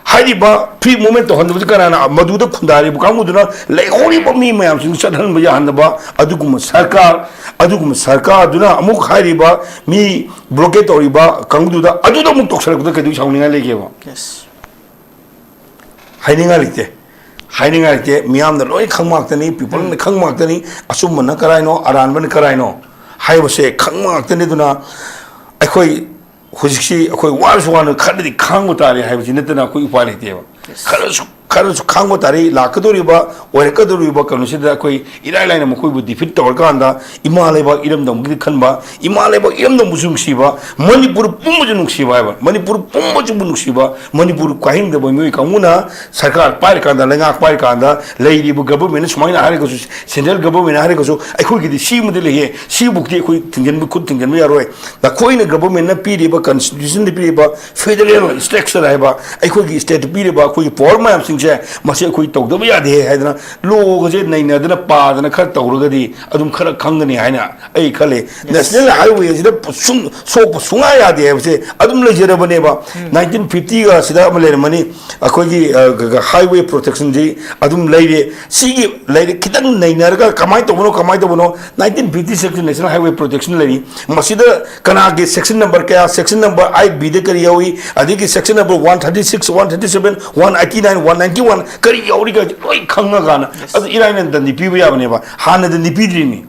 ꯍꯥꯏꯔꯤꯕ free movement ꯇꯧꯍꯟꯗꯕꯁꯤ ꯀꯅꯥꯅ? ꯃꯗꯨꯗ ꯈꯨꯟꯗꯥꯔꯤꯕ ꯀꯥꯡꯕꯨꯗꯨꯅ ꯂꯩꯍꯧꯔꯤꯕ ꯃꯤ ꯃꯌꯥꯝꯁꯤꯡ ꯆꯠꯍꯟꯕ ꯌꯥꯍꯟꯗꯕ ꯑꯗꯨꯒꯨꯝꯕ ꯁꯔꯀꯥꯔ, ꯑꯗꯨꯒꯨꯝꯕ ꯁꯔꯀꯥꯔꯗꯨꯅ ꯑꯃꯨꯛ ꯍꯥꯏꯔꯤꯕ ꯃꯤ blockade ꯇꯧꯔꯤꯕ ꯀꯥꯡꯕꯨꯗꯨꯗ ꯑꯗꯨꯗ ꯑꯃꯨꯛ ꯇꯧꯁꯜꯂꯛꯄꯗ ꯀꯩꯗꯧ ꯁꯥꯎꯅꯤꯡꯉꯥꯏ ꯂꯩꯒꯦꯕ? ꯍꯥꯏꯅꯤꯡꯉꯥꯏ ꯂꯩꯇꯦ꯫ ꯍꯥꯏꯅꯤꯡꯉꯥꯏ ꯂꯩꯇꯦ꯫ ꯃꯤꯌꯥꯝꯅ ꯂꯣꯏ ꯈꯪꯕ ꯉꯥꯛꯇꯅꯤ, peopleꯅ ꯈꯪꯕ ꯉꯥꯛꯇꯅꯤ꯫ ꯑꯆꯨꯝꯕꯅ ꯀꯔꯥꯏꯅꯣ, ꯑꯔꯥꯟꯕꯅ ꯀꯔꯥꯏꯅꯣ ꯍꯥꯏꯕꯁꯦ ꯈꯪꯕ ꯉꯥꯛꯇꯅꯤ꯫ ꯑꯗꯨꯅ ꯑꯩꯈꯣꯏ ꯍꯧꯖꯤꯛꯁꯤ ꯑꯩꯈꯣꯏ ꯋꯥꯔꯁꯨ ꯋꯥꯅ ꯈꯔꯗꯤ ꯈꯥꯡꯕ ꯇꯥꯔꯦ ꯍꯥꯏꯕꯁꯤ ꯅꯠꯇꯅ ꯑꯩꯈꯣꯏ ꯎꯄꯥꯏ ꯂꯩꯇꯦꯕ꯫ ꯈꯔꯁꯨ ꯀꯟꯅꯁꯨ ꯈꯥꯡꯕ ꯇꯥꯔꯤ꯫ ꯂꯥꯛꯀꯗꯧꯔꯤꯕ, ꯑꯣꯏꯔꯛꯀꯗꯧꯔꯤꯕ ꯀꯩꯅꯣꯁꯤꯗ ꯑꯩꯈꯣꯏ ꯏꯔꯥꯏ ꯂꯥꯏꯅ ꯃꯈꯣꯏꯕꯨ ꯗꯤꯐꯤꯠ ꯇꯧꯔꯀꯥꯟꯗ ꯏꯃꯥ ꯂꯩꯕꯥꯛ ꯏꯔꯝꯗꯝꯒꯤꯗꯤ ꯈꯟꯕ, ꯏꯃꯥ ꯂꯩꯕꯥꯛ ꯏꯔꯝꯗꯝꯕꯨꯁꯨ ꯅꯨꯡꯁꯤꯕ, ꯃꯅꯤꯄꯨꯔ ꯄꯨꯝꯕꯁꯨ ꯅꯨꯡꯁꯤꯕ ꯍꯥꯏꯕ, ꯃꯅꯤꯄꯨꯔ ꯄꯨꯝꯕꯁꯤꯕꯨ ꯅꯨꯡꯁꯤꯕ, ꯃꯅꯤꯄꯨꯔ ꯀꯥꯏꯍꯤꯡꯗꯕ ꯃꯤꯑꯣꯏ ꯀꯥꯡꯕꯨꯅ ꯁꯔꯀꯥꯔ ꯄꯥꯏꯔꯀꯥꯟꯗ, ꯂꯩꯉꯥꯛ ꯄꯥꯏꯔꯀꯥꯟꯗ ꯂꯩꯔꯤꯕ ꯒꯚꯔꯟꯃꯦꯟꯅ ꯁꯨꯃꯥꯏꯅ ꯍꯥꯏꯔꯒꯁꯨ, ꯁꯦꯟꯇ꯭ꯔꯦꯜ ꯒꯚꯔꯟꯃꯦꯟꯅ ꯍꯥꯏꯔꯒꯁꯨ ꯑꯩꯈꯣꯏꯒꯤꯗꯤ ꯁꯤꯃꯗꯤ ꯂꯩꯌꯦ, ꯁꯤꯕꯨꯛꯇꯤ ꯑꯩꯈꯣꯏ ꯊꯤꯡꯖꯤꯟꯕ, ꯈꯨꯠ ꯊꯤꯡꯖꯤꯟꯕ ꯌꯥꯔꯣꯏ꯫ ꯅꯈꯣꯏꯅ ꯒꯚꯔꯟꯃꯦꯟꯅ ꯄꯤꯔꯤꯕ, ꯀꯟꯁꯇꯤꯇ꯭ꯌꯨꯁꯟꯗ ꯄꯤꯔꯤꯕ ꯐꯦꯗꯔꯦꯜ ꯁ꯭ꯇ꯭ꯔꯛꯆꯔ ꯍꯥꯏꯕ, ꯑꯩꯈꯣꯏꯒꯤ ꯁ꯭ꯇꯦꯠꯇ ꯄꯤꯔꯤꯕ ꯑꯩꯈꯣꯏꯒꯤ ꯄꯋꯥꯔ ꯃꯌꯥꯝꯁꯤꯡꯁꯦ, ꯃꯁꯤ ꯑꯩꯈꯣꯏ ꯇꯧꯗꯕ ꯌꯥꯗꯦ ꯍꯥꯏꯗꯅ ꯂꯣꯒꯁꯦ ꯅꯩꯅꯗꯅ ꯄꯥꯗꯅ ꯈꯔ ꯇꯧꯔꯒꯗꯤ ꯑꯗꯨꯝ ꯈꯔ ꯈꯪꯒꯅꯤ ꯍꯥꯏꯅ ꯑꯩ ꯈꯜꯂꯤ꯫ ꯅꯦꯁꯅꯦꯜ ꯍꯥꯏꯋꯦ ꯑꯁꯤꯗ ꯁꯨꯝ ꯁꯣꯛꯄ ꯁꯨꯡꯌꯥ ꯌꯥꯗꯦ ꯍꯥꯏꯕꯁꯦ ꯑꯗꯨꯝ ꯂꯩꯖꯔꯕꯅꯦꯕ꯫ ꯅꯥꯏꯟꯇꯤꯟ ꯐꯤꯐꯇꯤꯒ ꯑꯁꯤꯗ ꯑꯃ ꯂꯩꯔꯝꯃꯅꯤ, ꯑꯩꯈꯣꯏꯒꯤ, ꯑ, ꯒ-, ꯒ-, ꯍꯥꯏꯋꯦ ꯄ꯭ꯔꯣꯇꯦꯛꯁꯟꯁꯤ ꯑꯗꯨꯝ ꯂꯩꯔꯦ꯫ ꯁꯤꯒꯤ ꯂꯩꯔꯦ, ꯈꯤꯇꯪ ꯅꯩꯅꯔꯒ ꯀꯃꯥꯏꯅ ꯇꯧꯕꯅꯣ, ꯀꯃꯥꯏꯅ ꯇꯧꯕꯅꯣ? Nineteen fifty six national highway protection ꯂꯩꯔꯤ꯫ ꯃꯁꯤꯗ ꯀꯅꯥꯒꯤ ꯁꯦꯛꯁꯟ ꯅꯝꯕꯔ ꯀꯌꯥ, ꯁꯦꯛꯁꯟ ꯅꯝꯕꯔ ꯑꯥꯏꯠ ꯕꯤꯗ ꯀꯔꯤ ꯌꯥꯎꯏ, ꯑꯗꯒꯤ section number one thirty six, one thirty seven, one eighty nine, one ninety one ꯀꯔꯤ ꯌꯥꯎꯔꯤꯒ ꯂꯣꯏ ꯈꯪꯉꯀꯥꯟꯗ ꯑꯗꯨ ꯏꯔꯥꯏꯅ ꯗꯟꯗꯤ ꯄꯤꯕ ꯌꯥꯕꯅꯦꯕ꯫ ꯍꯥꯟꯅ ꯗꯟꯗꯤ ꯄꯤꯗ꯭ꯔꯤꯅꯤ꯫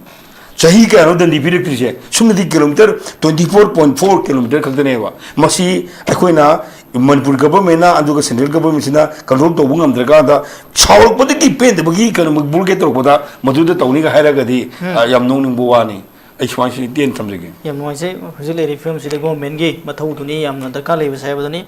ꯆꯍꯤ ꯀꯌꯥꯅꯣ ꯗꯟꯗꯤ ꯄꯤꯔꯛꯇ꯭ꯔꯤꯁꯦ? ꯁꯨꯞꯅꯗꯤ kilometre twenty four point four kilometre ꯈꯛꯇꯅꯦꯕ꯫ ꯃꯁꯤ ꯑꯩꯈꯣꯏꯅ ꯃꯅꯤꯄꯨꯔ ꯒꯚꯔꯟꯃꯦꯟꯅ ꯑꯗꯨꯒ ꯁꯦꯟꯇ꯭ꯔꯦꯜ ꯒꯚꯔꯟꯃꯦꯟꯁꯤꯅ ꯀꯟꯇ꯭ꯔꯣꯜ ꯇꯧꯕ ꯉꯝꯗ꯭ꯔꯀꯥꯟꯗ ꯁꯥꯎꯔꯛꯄꯗꯒꯤ ꯄꯦꯟꯗꯕꯒꯤ ꯀꯩꯅꯣ ꯕ꯭ꯂꯣꯀꯦꯠ ꯇꯧꯔꯛꯄꯗ ꯃꯗꯨꯗ ꯇꯧꯅꯤꯒ ꯍꯥꯏꯔꯒꯗꯤ, ꯎꯝ꯫ ꯑ, ꯌꯥꯝ ꯅꯣꯛꯅꯤꯡꯕ ꯋꯥꯅꯤ꯫ ꯑꯩ ꯁꯨꯃꯥꯏꯅ ꯁꯤ ꯇꯦꯟ ꯊꯝꯖꯒꯦ꯫ ꯌꯥꯝ ꯅꯨꯡꯉꯥꯏꯖꯩ꯫ ꯍꯧꯖꯤꯛ ꯂꯩꯔꯤꯕ ꯐꯤꯕꯝꯁꯤꯗ ꯒꯣꯔꯃꯦꯟꯒꯤ ꯃꯊꯧꯗꯨꯅꯤ ꯌꯥꯝꯅ ꯗꯔꯀꯥꯔ ꯂꯩꯕꯁꯦ ꯍꯥꯏꯕꯗꯨꯅꯤ꯫